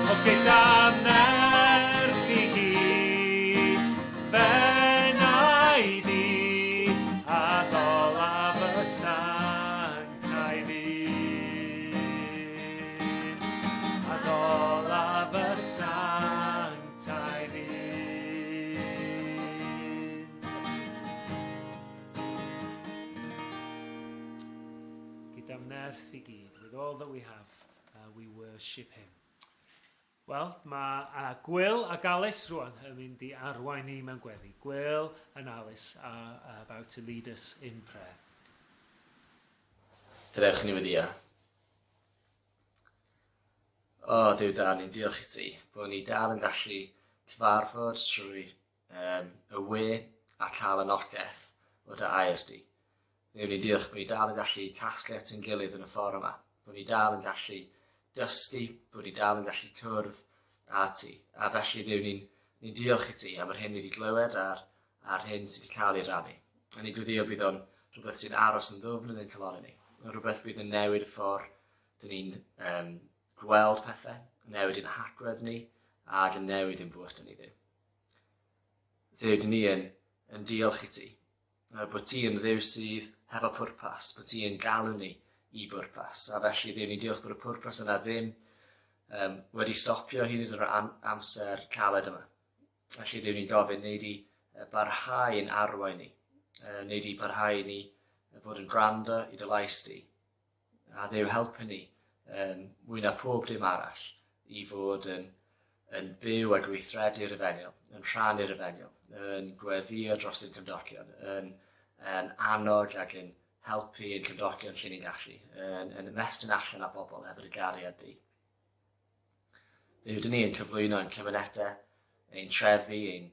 S3: O gyda merch i gyd, fenaid i, a ddola fy sanctaidd i. A ddola fy sanctaidd i. Gyda'm nerth i gyd, with all that we have, uh, we worship him. Wel, mae uh, Gwyl ac Alice rwan yn mynd i arwain ni mewn gweddi. Gwyl and Alice are about to lead us in prayer.
S7: Gadewch i ni weddïo. O, Duw da, ni'n diolch i ti bod ni dal yn gallu cyfarfod trwy um, y we a cael anogaeth o dy air di. Dduw, ni'n diolch bod ni dal yn gallu casglu at ein gilydd yn y ffordd yma, bod ni dal yn gallu dysgu, bod ni dal yn gallu cwrdd â ti. A felly, Dduw, ni'n ni diolch i ti am yr hyn ni wedi glywed a'r, a'r hyn sydd wedi cael ei rannu. A ni'n gweddio bydd o'n rhywbeth sy'n aros yn ddwfn yn ein calonnau ni. Yn rhywbeth bydd yn newid y ffordd dyn ni'n um, gweld pethau, newid ein hagwedd ni, ac yn newid ein bywydau ni, Dduw. Dduw, dyn ni yn, yn diolch i ti. Bod ti yn Dduw sydd hefo pwrpas, bod ti yn galw ni i bwrpas. A felly, Dduw, ni'n diolch bod y pwrpas yna ddim um, wedi stopio hyd yn oed yn amser caled yma. Felly, Dduw, ni'n gofyn, wneud i barhau yn arwain ni. Wneud i parhau ni fod yn gwrando i dy lais di. A Dduw helpu ni, um, mwy na pob dim arall, i fod yn, yn byw a gweithredu'r efengyl, yn rhannu'r efengyl, yn gweddio dros ein cymdogion, yn, yn annog ac yn helpu ein cymdogion lle ni'n gallu, yn, yn ymestyn allan â bobl hefyd y gariad di. Dduw, dyn ni yn cyflwyno ein cymunedau, ein trefi, ein,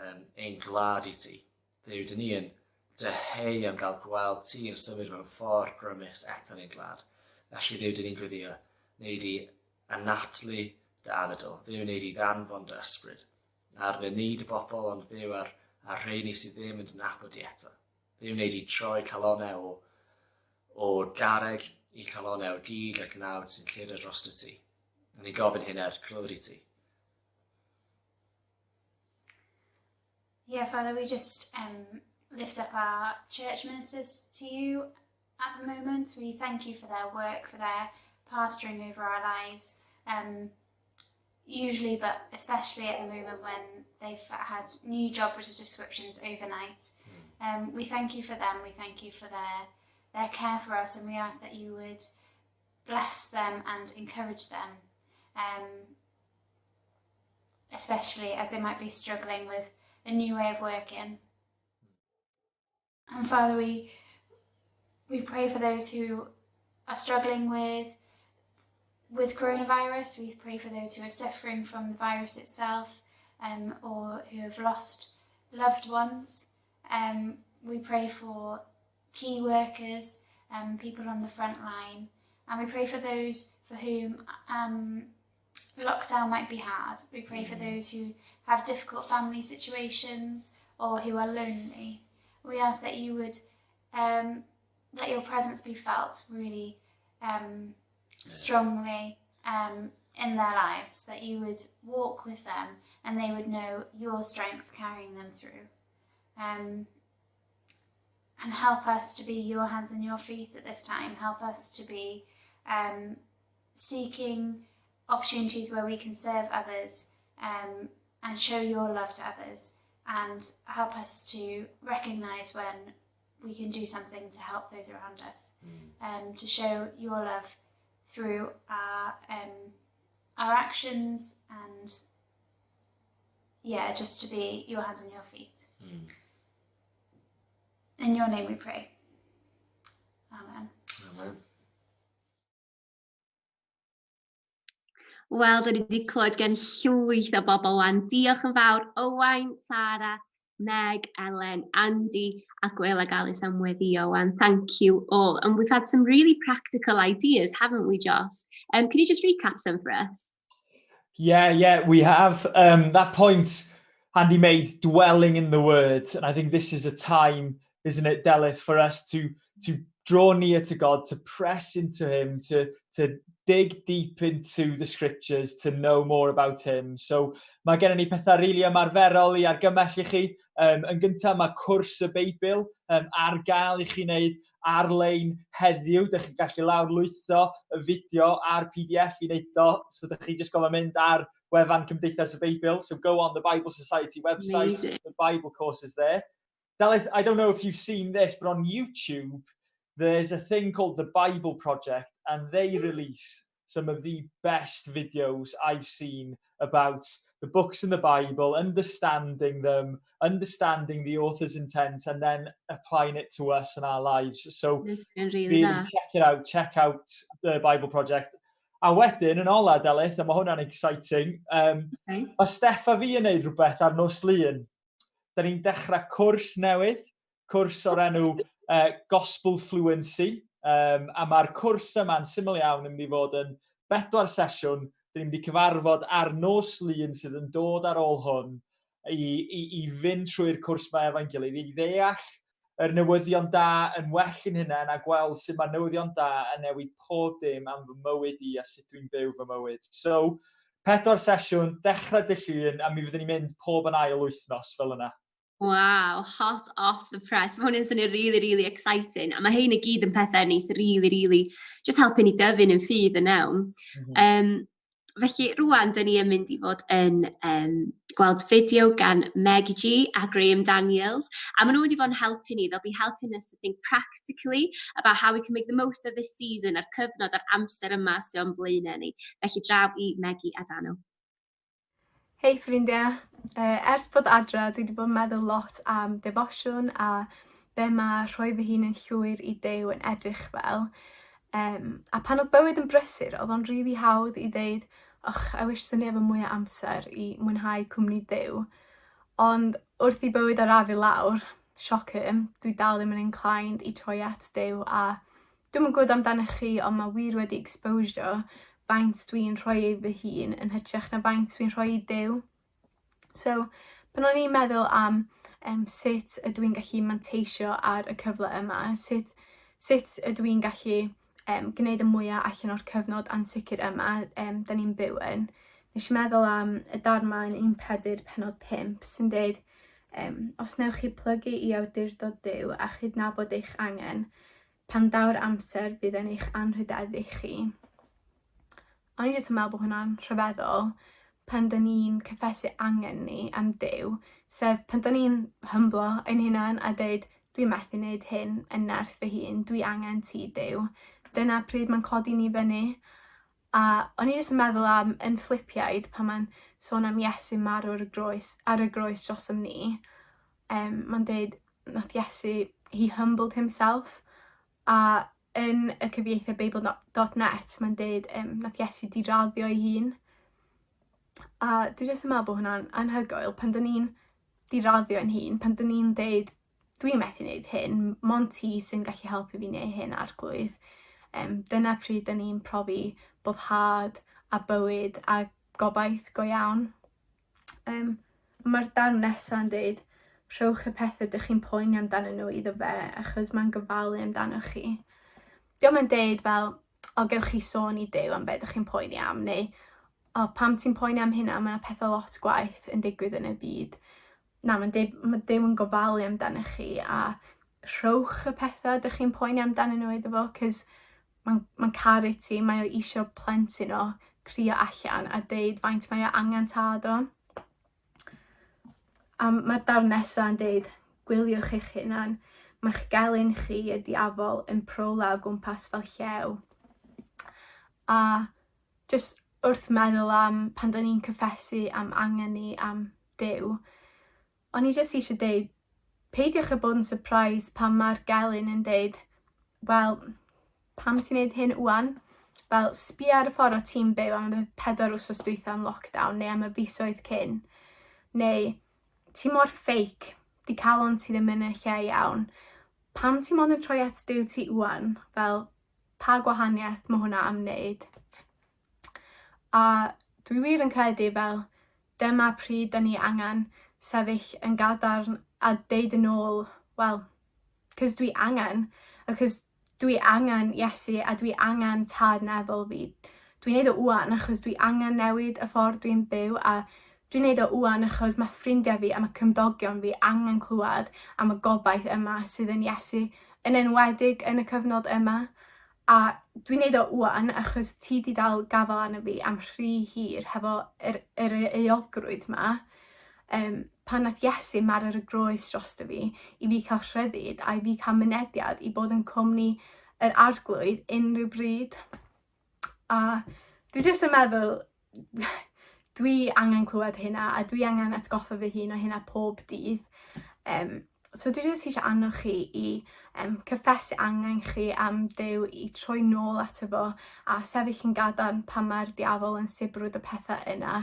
S7: um, ein gwlad i ti. Dduw, dyn ni yn dyheu am gael gweld ti yn symud mewn ffordd grymus eto yn ein gwlad. Felly, Dduw, dyn ni'n gweddio, wneud i anadlu dy anadl. Dduw, wneud i ddanfon dy ysbryd. Arna ni dy bobl, ond Dduw ar, ar rheini sydd ddim yn dy nabod di eto. Dduw, wneud i troi calonau o, o garreg i calonau o gig ac gnawd sy'n lledo dros dy ti. A ni'n gofyn hyn er clywed i ti.
S8: Yeah, Father, we just um, lift up our church ministers to you at the moment. We thank you for their work, for their pastoring over our lives. Um, usually, but especially at the moment when they've had new job descriptions overnight. Hmm. Um, we thank you for them. We thank you for their their care for us, and we ask that you would bless them and encourage them, um, especially as they might be struggling with a new way of working. And Father, we we pray for those who are struggling with with coronavirus. We pray for those who are suffering from the virus itself um, or who have lost loved ones. Um, we pray for key workers, um, people on the front line, and we pray for those for whom um, lockdown might be hard. We pray for those who have difficult family situations or who are lonely. We ask that you would um, let your presence be felt really um, strongly um, in their lives, that you would walk with them and they would know your strength carrying them through. Um, and help us to be your hands and your feet at this time. Help us to be um, seeking opportunities where we can serve others um, and show your love to others and help us to recognise when we can do something to help those around us, mm. um, to show your love through our um, our actions and yeah, just to be your hands and your feet. Mm. In your name we pray. Amen.
S7: Amen.
S1: Wel, da ni wedi clywed gen llwyth o bobl wan. Diolch yn fawr, Owain, Sara, Meg, Ellen, Andy, a Gwel ag Alice am weddio wan. Thank you all. And we've had some really practical ideas, haven't we, Joss? Um, can you just recap some for us?
S2: Yeah, yeah, we have. Um, that point Andy made, dwelling in the Word. And I think this is a time, isn't it, Delyth, for us to, to draw near to God, to press into Him, to, to dig deep into the scriptures, to know more about Him. So mae gennym ni pethau rili really ymarferol i argymell i chi. Um, yn gyntaf, mae cwrs y Beibl um, ar gael i chi wneud ar-lein heddiw. Dych chi'n gallu lawrlwytho y fideo a'r PDF i wneud o. So dych chi jyst gofyn mynd ar wefan Cymdeithas y Beibl. So go on the Bible Society website. Amazing. The Bible course is there. Delyth, I don't know if you've seen this, but on YouTube, there's a thing called the Bible Project, and they release some of the best videos I've seen about the books in the Bible, understanding them, understanding the author's intent, and then applying it to us and our lives. So really, really check it out. Check out the Bible Project. A wedyn, yn ola, Delyth, a mae hwnna'n exciting, um, okay. mae Steff a fi yn neud rhywbeth ar nos Lun. Da ni'n dechrau cwrs newydd, cwrs o'r enw uh, Gospel Fluency, um, a mae'r cwrs yma'n syml iawn yn mynd i fod yn bedwar sesiwn. Da ni'n mynd i cyfarfod ar nos Lun sydd yn dod ar ôl hwn i, i, i fynd trwy'r cwrs yma efo'n gilydd, i ddeall yr newyddion da yn well i'n hunain a gweld sut mae'r newyddion da yn newid pob dim am fy mywyd i a sut dwi'n byw fy mywyd. So, pedwar sesiwn, dechrau dy llun, a mi fyddwn ni'n mynd pob yn ail wythnos fel yna.
S1: Wow, hot off the press. Mae hwn yn swnio really, really exciting. A mae hein i gyd yn pethau neith really, really just helpu ni dyfu'n yn ffydd yn iawn. Felly rwan, dyn ni yn mynd i fod yn gweld fideo gan Maggie G a Graham Daniels. A maen nhw wedi bod yn helpu ni. They'll be helping us to think practically about how we can make the most of this season a'r cyfnod a'r amser yma sy'n o'n blaenau ni. Felly draw i Maggie a Dano.
S9: Hei ffrindiau, ers bod adra dwi 'di bod yn meddwl lot am defosiwn a be ma' rhoi fy hun yn llwyr i Duw yn edrych fel. A pan o'dd bywyd yn brysur o'dd o'n rili hawdd i ddeud och I wish 'swn i efo mwy o amser i mwynhau cwmni Duw. Ond wrth i bywyd arafu lawr, shocker, dwi dal ddim yn inclined i troi at Duw a Dwi'm yn gwybod amdanoch chi ond ma' wir wedi exposio faint dwi'n rhoi i fy hun yn hytrach na faint dwi'n rhoi i Duw. So pan o'n i'n meddwl am yym sut ydw i'n gallu manteisio ar y cyfle yma, sut sut ydw i'n gallu yym gneud y mwya allan o'r cyfnod ansicir yma yym 'dan ni'n byw yn, nesh i meddwl am y darn 'ma yn un Pedr pennod pump sy'n deud yym os newch chi plygu i awdurdod Duw a chydnabod eich angen, Pan ddaw'r amser bydd e'n eich anrhydeddu chi. O'n i jyst yn meddwl bod hwnna'n rhyfeddol pan 'dyn ni'n cyffesu angen ni am Duw, sef pan 'dyn ni'n hymblo ein hunan a deud dwi methu neud hyn yn nerth fy hun, dwi angen ti Duw. Dyna pryd ma'n codi ni fyny. A o'n i jyst yn meddwl am yn Philipiaid pan ma'n sôn am Iesu marw ar y groes ar y groes drosom ni yym ma'n deud nath Iesu he humbled himself a yn y cyfieithiad Beibl no- dot net ma'n deud yym nath Iesu diraddio ei hun. A dwi jyst yn me'wl bo' hwnna'n anhygoel pan 'dyn ni'n diraddio ein hun pan 'dyn ni'n deud dwi methu neud hyn, mond ti sy'n gallu helpu fi neu' hyn arglwydd. Yym dyna pryd 'dan ni'n profi boddhad a bywyd a gobaith go iawn. Yym ma'r darn nesa'n deud rhowch y pethe 'dych chi'n poeni amdanyn n'w iddo fe achos ma'n gofalu amdanoch chi. 'Di o'm yn deud fel o gewch chi sôn i Duw am be' 'dych chi'n poeni am neu o pam ti'n poeni am hynna ma' 'na pethe lot gwaeth yn digwydd yn y byd. Na ma'n deud ma' Duw yn gofalu amdanoch chi a rhowch y petha 'dych chi'n poeni amdanyn nhw iddo fo 'cos ma'n ma'n caru ti mae o isio plentyn o crio allan a deud faint mae o angen tad o. A ma'r darn nesa yn deud gwyliwch eich hunan ma'ch gelyn chi y diafol yn prowla o gwmpas fel llew. A jyst wrth meddwl am pan 'dan ni'n cyffesu am angen ni am Duw, o'n i jyst eisiau deud peidiwch â bod yn surprised pan ma'r gelyn yn deud wel pam ti'n neud hyn ŵan? Fel sbia ar y ffor o' ti'n byw am y pedwar wsos dwytha yn lockdown neu am y fisoedd cyn neu ti mor fake, 'di calon ti ddim yn y lle iawn. Pam ti mond yn troi at Duw ti ŵan? Fel pa gwahaniaeth ma' hwnna am wneud? A dwi wir yn credu fel dyma pryd 'dan ni angan sefyll yn gadarn a deud yn ôl wel 'cos dwi angen achos dwi angen Iesu a dwi angen tad nefol fi. Dwi'n neud o ŵan achos dwi angen newid y ffordd dwi'n byw a dwi'n neud o ŵan achos ma' ffrindia fi a ma' cymdogion fi angen clwad am y gobaith yma sydd yn Iesu yn enwedig yn y cyfnod yma. A dwi'n neud o ŵan achos ti 'di dal gafel arno fi am rhy hir hefo yr yr eu- euogrwydd 'ma yym pan nath Iesu marw ar y groes drosto fi i fi ca'l rhyddid a i fi ca'l mynediad i bod yn cwmni yr Arglwydd unryw bryd. A dwi jyst yn meddwl dwi angen clywed hynna a dwi angen atgoffa fy hun o hynna pob dydd. Yym so dwi jyst eisiau annog chi i yym cyffesu angen chi am Duw i troi nôl ato fo a sefyll yn gadarn pan mae'r diafol yn sibrwd y pethe yna.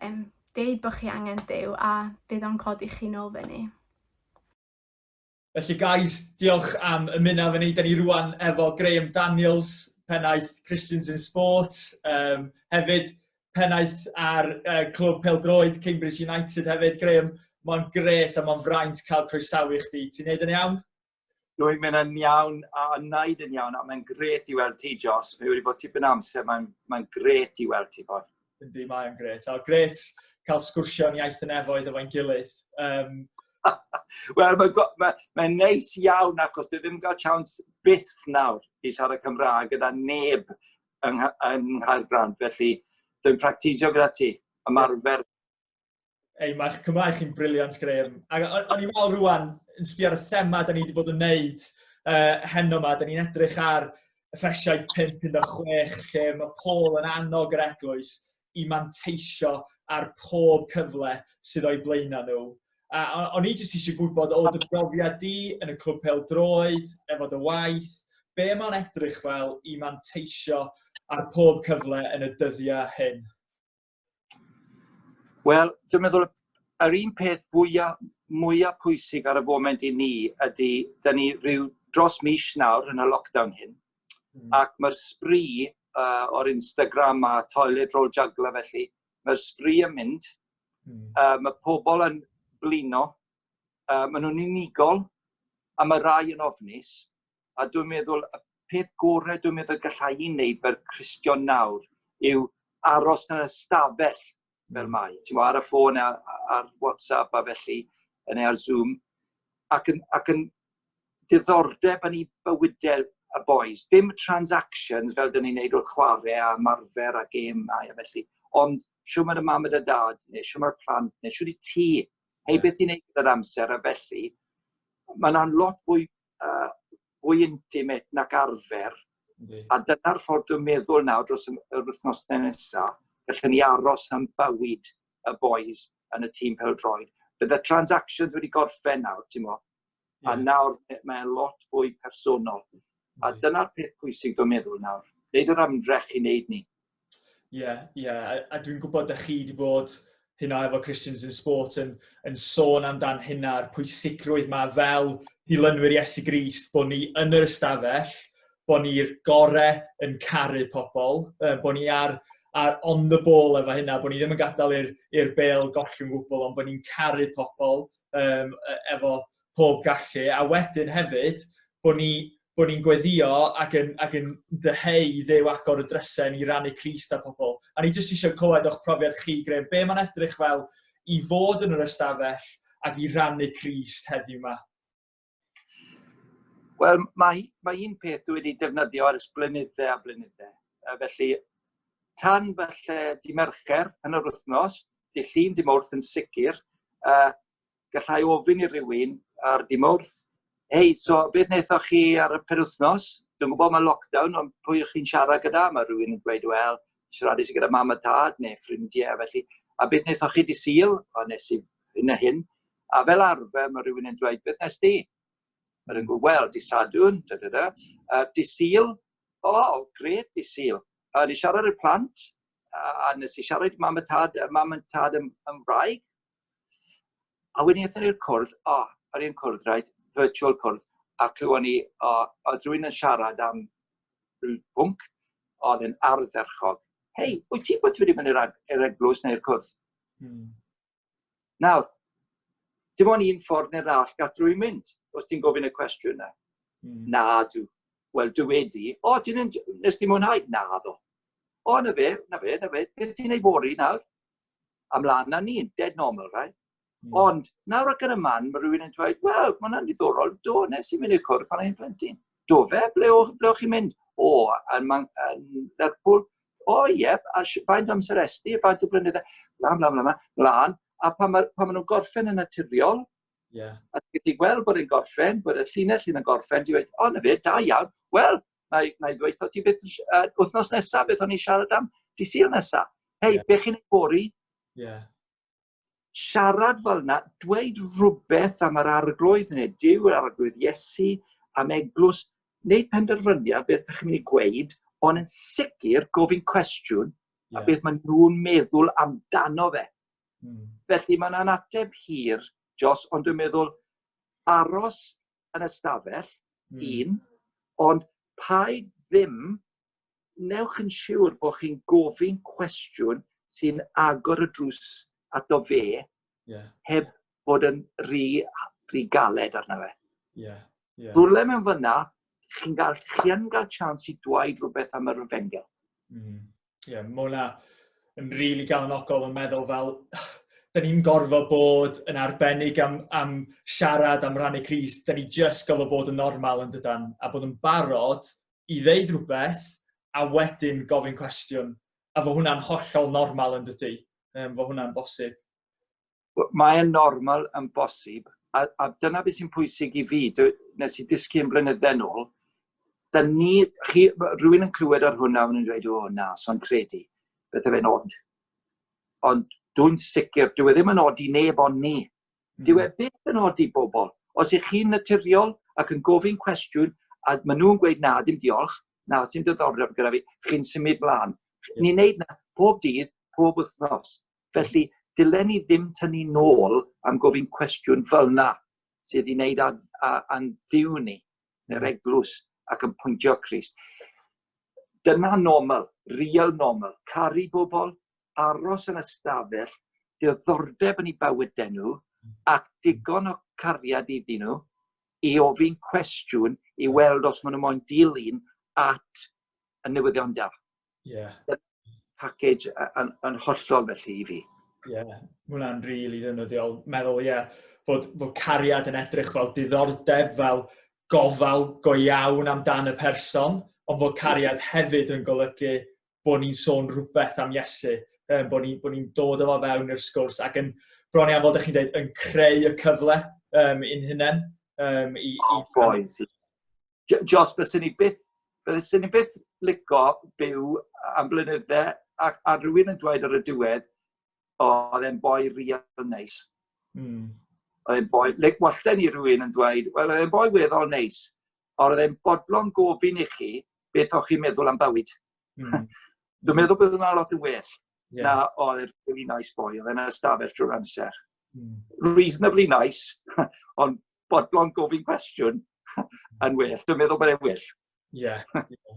S9: Yym deud bo' chi angen Duw a bydd o'n codi chi nôl fyny.
S2: Felly guys, diolch am ymuno efo ni. Da ni rwan efo Graham Daniels, pennaeth Christians in Sport, um, hefyd pennaeth ar uh, clwb pêl-droed Cambridge United hefyd. Graham, mae'n gret a mae'n fraint cael croesawu chdi. Ti'n neud yn iawn?
S10: Dwi'n mynd yn iawn a wneud yn iawn a mae'n gret i weld ti, Jos. Mae wedi bod tipyn amser, mae'n mae gret i weld ti, boi.
S2: Yndi, mae'n gret. A gret cael sgwrsio yn iaith y nefoedd efo'n gilydd. Um,
S10: Wel, mae'n ma, ma neis iawn achos dwi ddim yn cael chance byth nawr i siarad Cymraeg gyda neb yng, yng Nghaergrawnt, felly dwi'n practisio gyda ti, ymarfer.
S2: Ei, mae'ch Cymraeg chi'n briliant, Graham. A o'n i'n meddwl rwan, yn sbio ar y thema da ni wedi bod yn neud uh, heno yma, da ni'n edrych ar Effesiaid 5.16, lle mae Paul yn annog yr eglwys i manteisio ar pob cyfle sydd o'i blaenau nhw. A o'n i jyst eisiau gwybod o dy brofiad di yn y clwb pêl-droed, efo dy waith, be mae'n edrych fel i manteisio ar pob cyfle yn y dyddiau hyn?
S10: Wel, dwi'n meddwl yr un peth fwyaf, mwyaf pwysig ar y foment i ni ydy, da ni rhyw dros mis nawr yn y lockdown hyn. ac mae'r sbri o'r Instagram a toilet roll juggler felly, mae'r sbri yn mynd. Mae pobl yn blino, maen nhw'n unigol, a mae rai yn ofnus. A dwi'n meddwl, y peth gorau dwi'n meddwl gallai i wneud fel Cristion nawr yw aros yn yr ystafell fel mae. Ti'n ar y ffôn, ar, ar WhatsApp a felly, neu ar Zoom, ac yn, ac yn diddordeb yn ei bywydau y boys. Dim transactions fel dyn ni'n neud wrth chwarae a marfer a gêm a felly, ond siw mae'r mam a dy dad, neu siw mae'r plant, neu siw di ti, hei beth ti'n neud gyda'r amser a felly, mae yna'n lot fwy fwy intimate nac arfer. A dyna'r ffordd dwi'n meddwl nawr dros yr wythnosau nesaf, gallwn ni aros am bywyd y boys yn y tîm pêl-droed. Bydde transactions wedi gorffen nawr, ti'n mo. Yeah. A nawr mae'n lot fwy personol. A dyna'r peth pwysig dwi'n meddwl nawr. Neud yr ymdrech i wneud ni.
S2: Ie, yeah, ie. Yeah. A, a dwi'n gwybod ych chi wedi bod hynna efo Christians in Sport yn, yn sôn amdan hynna, a'r pwysigrwydd ma fel dilynwyr Iesu Grist, bod ni yn yr ystafell, bod ni'r gore yn caru pobl, bod ni ar, ar on the ball efo hynna, bod ni ddim yn gadael i'r bel gollwng gwbl, ond bod ni'n caru pobl um, efo pob gallu, a wedyn hefyd, bod ni bod ni'n gweddio ac yn, ac yn dyheu i Dduw agor y drysau i rannu Crist â pobl. A ni jyst eisiau clywed o'ch profiad chi, Graham, be mae'n edrych fel i fod yn yr ystafell ac i rannu Crist heddiw yma?
S10: Wel, mae, mae un peth dwi wedi defnyddio ers blynydde a blynydde. Felly, tan falle di Mercher yn yr wythnos, di Llun, di Mawrth yn sicr, gallai ofyn i rywun ar di Mawrth, hei, so beth wnaethoch chi ar y penwythnos? Dwi'n gwybod mae lockdown, ond pwy ych chi'n siarad gyda? Mae rhywun yn dweud, wel, siaradais i gyda mam a tad neu ffrindiau, felly. A beth wnaethoch chi di Sul? O, nes i hyn a hyn. A fel arfer, mae rhywun yn dweud, beth nes di? Mae rhywun yn gweud, wel, di Sadwrn, da, da, da. Di Sul? O, oh, gret, di Sul. A ni siarad i'r plant, a, a nes i siarad mam a tad, mam a tad yn, yn wraig. A wedyn aethon ni'r cwrdd, o, oh, ar un cwrdd, right, virtual cwrdd, a clywon ni, o, oh, oedd rhywun yn siarad am rhyw bwnc, oedd yn ardderchog. Hei, wyt ti byth wedi mynd i'r eglwys neu'r cwrdd? Nawr, dim ond un ffordd neu'r arall gall rhywun mynd, os ti'n gofyn y cwestiwn yna. Na, dw. Wel, dw wedi. O, ti'n nes ti mwynhau? Na, ddo. O, na fe, na fe, na fe. Beth ti'n ei fory nawr? A mlaen na ni, dead normal, right? Ond, nawr ac yn y man, mae rhywun yn dweud, wel, mae hwnna'n diddorol, do, nes i mynd i'r cwrdd pan o'n i'n plentyn. Do fe, ble, o, ble o'ch chi'n mynd? O, yn, Man, yn Lerpwl. O, ie, a faint amser esti, faint o blynydde, bla, bla, bla, bla, mlaen. A pan mae, pan ma nhw'n gorffen yn naturiol, a ti'n gallu gweld bod e'n gorffen, bod y llinell yn gorffen, ti'n dweud, o, na fe, da iawn, wel, na i, na i ddweud ti beth, wythnos nesaf, beth o'n i'n siarad am, di Sul nesaf. Hei, yeah. be chi'n ei fory? Siarad fel yna, dweud rhywbeth am yr arglwydd, neu Duw yr arglwydd Iesu, am eglwys, wneud penderfyniad beth ydych chi'n mynd i gweud, ond yn sicr gofyn cwestiwn yeah. a beth maen nhw'n meddwl amdano fe. Felly mae'n yna'n ateb hir, Jos, ond dwi'n meddwl aros yn ystafell, un, ond paid ddim newch yn siwr bod chi'n gofyn cwestiwn sy'n agor y drws ato fe heb fod yn rhy, rhy galed arno fe. Rhywle mewn fyna, chi'n gael, chi yn cael chance i dweud rhywbeth am yr efengyl.
S2: Ie, yeah, mae hwnna yn rili really galonogol yn meddwl fel, da ni'n gorfod bod yn arbennig am, am siarad am rannu Crist, da ni just gorfod bod yn normal yn dydan, a bod yn barod i ddeud rhywbeth a wedyn gofyn cwestiwn. A fo hwnna'n hollol normal yn dydy, fo hwnna'n bosib.
S10: Mae'n normal yn bosib, a, a dyna beth sy'n pwysig i fi, dwi, nes i ddysgu yn blynydde nôl, da ni, chi, rhywun yn clywed ar hwnna, maen nhw'n dweud, o na, so'n credu, beth fe'n od. Ond dwi'n sicr, dyw e ddim yn od i neb ond ni. Dyw e byth yn od i bobl. Os ych chi'n naturiol ac yn gofyn cwestiwn, a maen nhw'n gweud na, dim diolch, na, sy'n diddordeb gyda fi, chi'n symud mlaen. Ni'n neud na pob dydd, pob wythnos. Felly, dylen ni ddim tynnu nôl am gofyn cwestiwn fel na, sydd i wneud â'n Duw ni, neu'r eglwys, ac yn pwyntio Crist. Dyna normal, real normal. Caru bobl, aros yn ystafell, diddordeb yn eu bywydau nhw, ac digon o cariad iddyn nhw i ofyn cwestiwn i weld os maen nhw moyn dilyn at y newyddion da.
S2: Yeah.
S10: Package yn, yn hollol felly i fi.
S2: Ie, yeah, mae hwnna'n rili really ddefnyddiol. Meddwl, ie, yeah, fod, fod cariad yn edrych fel diddordeb, fel gofal go iawn amdan y person, ond fod cariad hefyd yn golygu bod ni'n sôn rhywbeth am Iesu, um, bod ni'n ni dod efo fewn i'r sgwrs ac yn bron iawn, fel ydych chi'n dweud, yn creu y cyfle um, i'n hunain. Um, i,
S10: oh, i... Boys. Jos, byswn ni byth, byswn ni byth lico byw am blynydde a, a rhywun yn dweud ar y diwedd, o, oedd e'n boi real neis. Oedd e'n boi, like, wallen i rhywun yn dweud, wel, oedd e'n boi weddol neis, ond oedd e'n bodlon gofyn i chi beth o'ch chi'n meddwl am bywyd. Dwi'n meddwl bod hwnna lot yn well yeah. na oedd e'n really nice boy, oedd e'n ystafell drwy'r amser. Reasonably nice, ond bodlon gofyn cwestiwn yn well. Dwi'n meddwl bod e'n well.
S2: Yeah. yeah.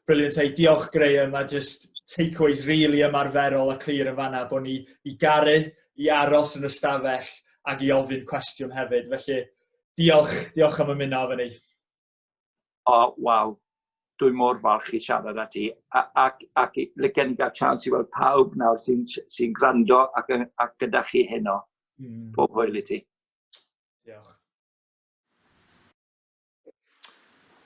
S2: Brilliant. Hey, diolch Graham. A just takeaways really ymarferol a clir yn fanna bod ni i garu, i aros yn y stafell ac i ofyn cwestiwn hefyd. Felly, diolch, diolch am ymuno efo ni.
S10: O, oh, waw. Dwi mor falch i siarad â ti. A, ac, ac licen i gael chance i weld pawb nawr sy'n sy gwrando ac, ac gyda chi heno. Pob hwyl i ti.
S2: Diolch.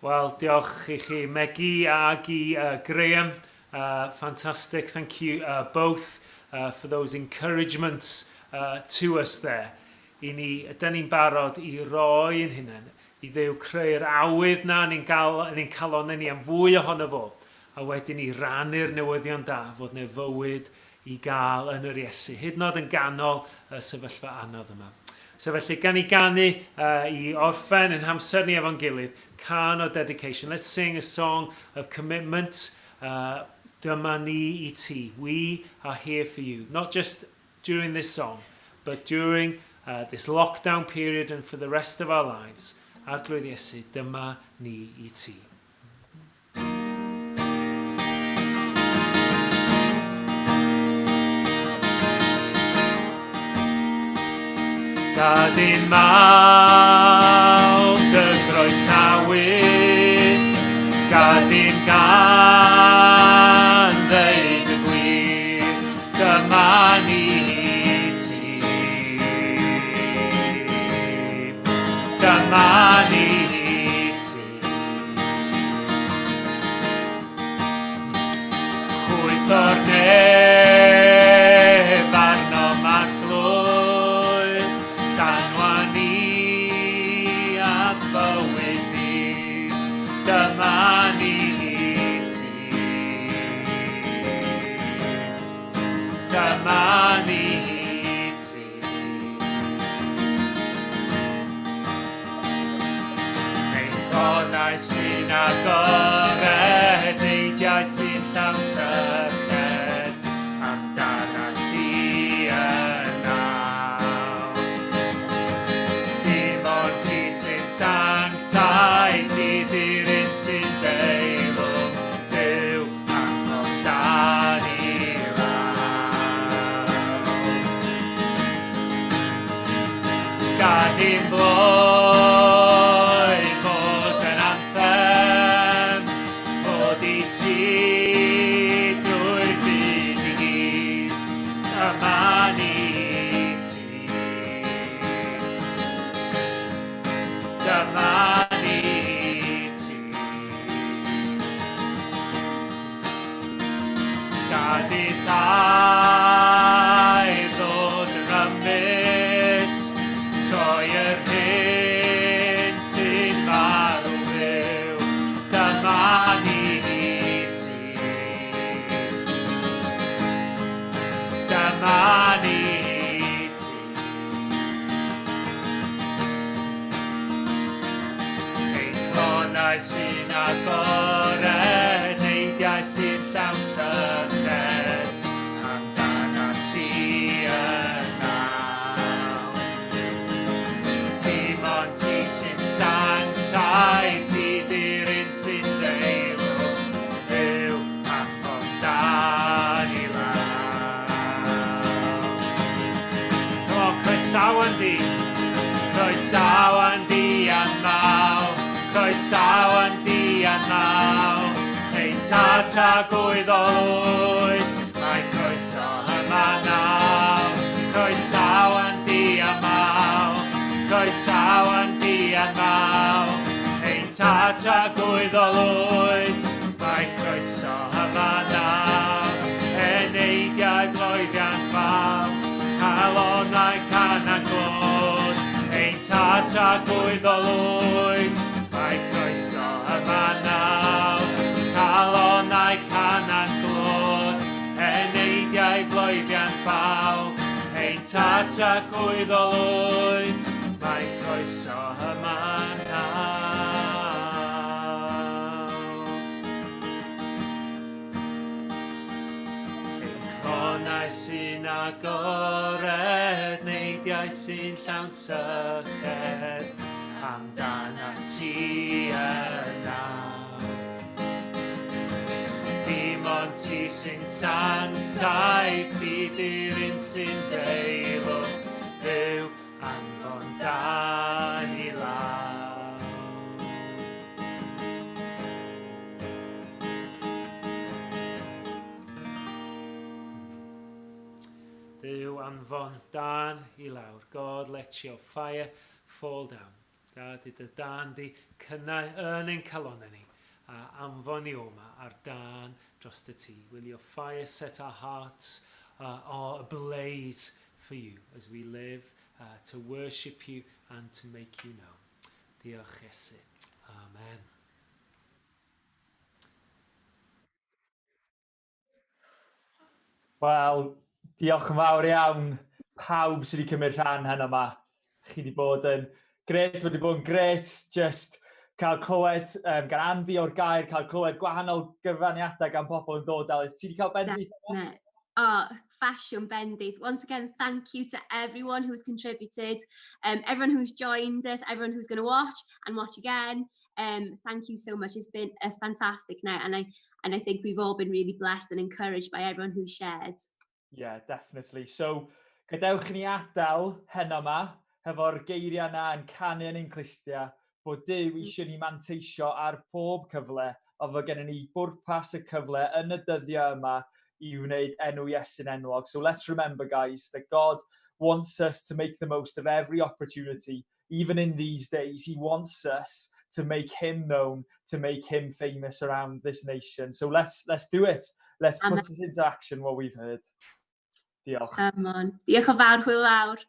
S3: Wel, diolch i chi, Megi ag i Graham. Fantastic. Thank you both for those encouragements to us there. I ni, ydyn ni'n barod i roi yn hunain, i Dduw creu'r awydd na yn ein, gal, yn ein calonnau ni am fwy ohono fo, a wedyn i rannu'r newyddion da fod 'ne fywyd i gael yn yr Iesu, hyd yn oed yn ganol y sefyllfa anodd yma. So felly, gan i ganu uh, i orffen yn hamser ni efo'n gilydd, cân o dedication. Let's sing a song of commitment. Dyma ni i ti. We are here for you. Not just during this song, but during this lockdown period and for the rest of our lives. Arglwydd Iesu, dyma ni i ti. Gad i'n mawr dy groesawu, gad i'n gan ddeud y gwir, dyma ni ti. Dyma ni ti. Chwyth o'r nef arnom arglwydd, llanwa ni a bywyd di, dyma ni ti. Dyma ni ti. Ein ffodau sy'n agored, eidiau sy'n llawn syched, amdana ti yn awr. Dim ond ti sy'n sanctaidd, ti di'r un sy'n deilwng, Duw, anfon dan i lawr. Gad i'n blwydd fod yn anthem, fod i ti drwy'r byd i gyd, dyma ni i Ufuddhau, ddod yn rymus, troi yr hyn sy'n marw fyw, dyma ni i ti. Dyma ni i ti. Ein clonau sy'n agored, neidiau sy'n llawn syched, amdanat ti yn awr. Dim ond ti sy'n sanctaidd, ti di'r un sy'n deilwng, Dduw, anfon dan i lawr. Come on, croesawan di, croesawan di anmaw, croesawan di anmaw, ein tad tragwyddol wyt, mae croeso yma nawr, croesawan di anmaw, croesawan di anmaw, ein tad tragwyddol wyt, mae croeso yma nawr, eneidiau bloeddiant fawr, calonnau can a glod, ein tad tragwyddol wyt, mae croeso yma nawr, calonnau can a glod, eneidiau bloeddiant fawr, ein tad tragwyddol wyt, mae croeso yma nawr. Ein clonau sy'n agored, neidiau sy'n llawn syched, amdanat ti yn nawr. Dim ond ti sy'n sanctaidd, ti di'r un sy'n deilwng, Dduw, anfon dan i lawr. Duw anfon dan i lawr. God, let your fire fall down. Gad i dy dân di cynnau yn ein calonnau ni, a anfon ni o 'ma ar dân dros dy tŷ. Will your fire set our hearts ablaze for you as we live to worship you and to make you known. Diolch Iesu. Amen.
S2: Wel, diolch yn fawr iawn pawb sydd wedi cymryd rhan heno yma. Chi wedi bod yn gret, wedi bod yn gret just cael clywed gan Andy o'r gair, cael clywed gwahanol gyfraniadau gan pobl yn dod. Alys, ti wedi cael bendith?
S1: Definite. Oh, ffasiwn bendith. Once again, thank you to everyone who's contributed, everyone who's joined us, everyone who's going to watch and watch again. Thank you so much. It's been a fantastic night, and I think we've all been really blessed and encouraged by everyone who shared.
S2: Yeah, definitely. So, gadewch i ni adael heno yma, hefo'r geiriau yna yn canu yn ein clustiau, bod Duw eisiau ni manteisio ar pob cyfle, a fod gennym ni bwrpas y cyfle yn y dyddiau yma i wneud enw Iesu'n enwog. So let's remember, guys, that God wants us to make the most of every opportunity. Even in these days, he wants us to make him known, to make him famous around this nation. So let's do it. Let's put it into action what we've heard. Diolch.
S1: Come on. Diolch yn fawr, hwyl fawr.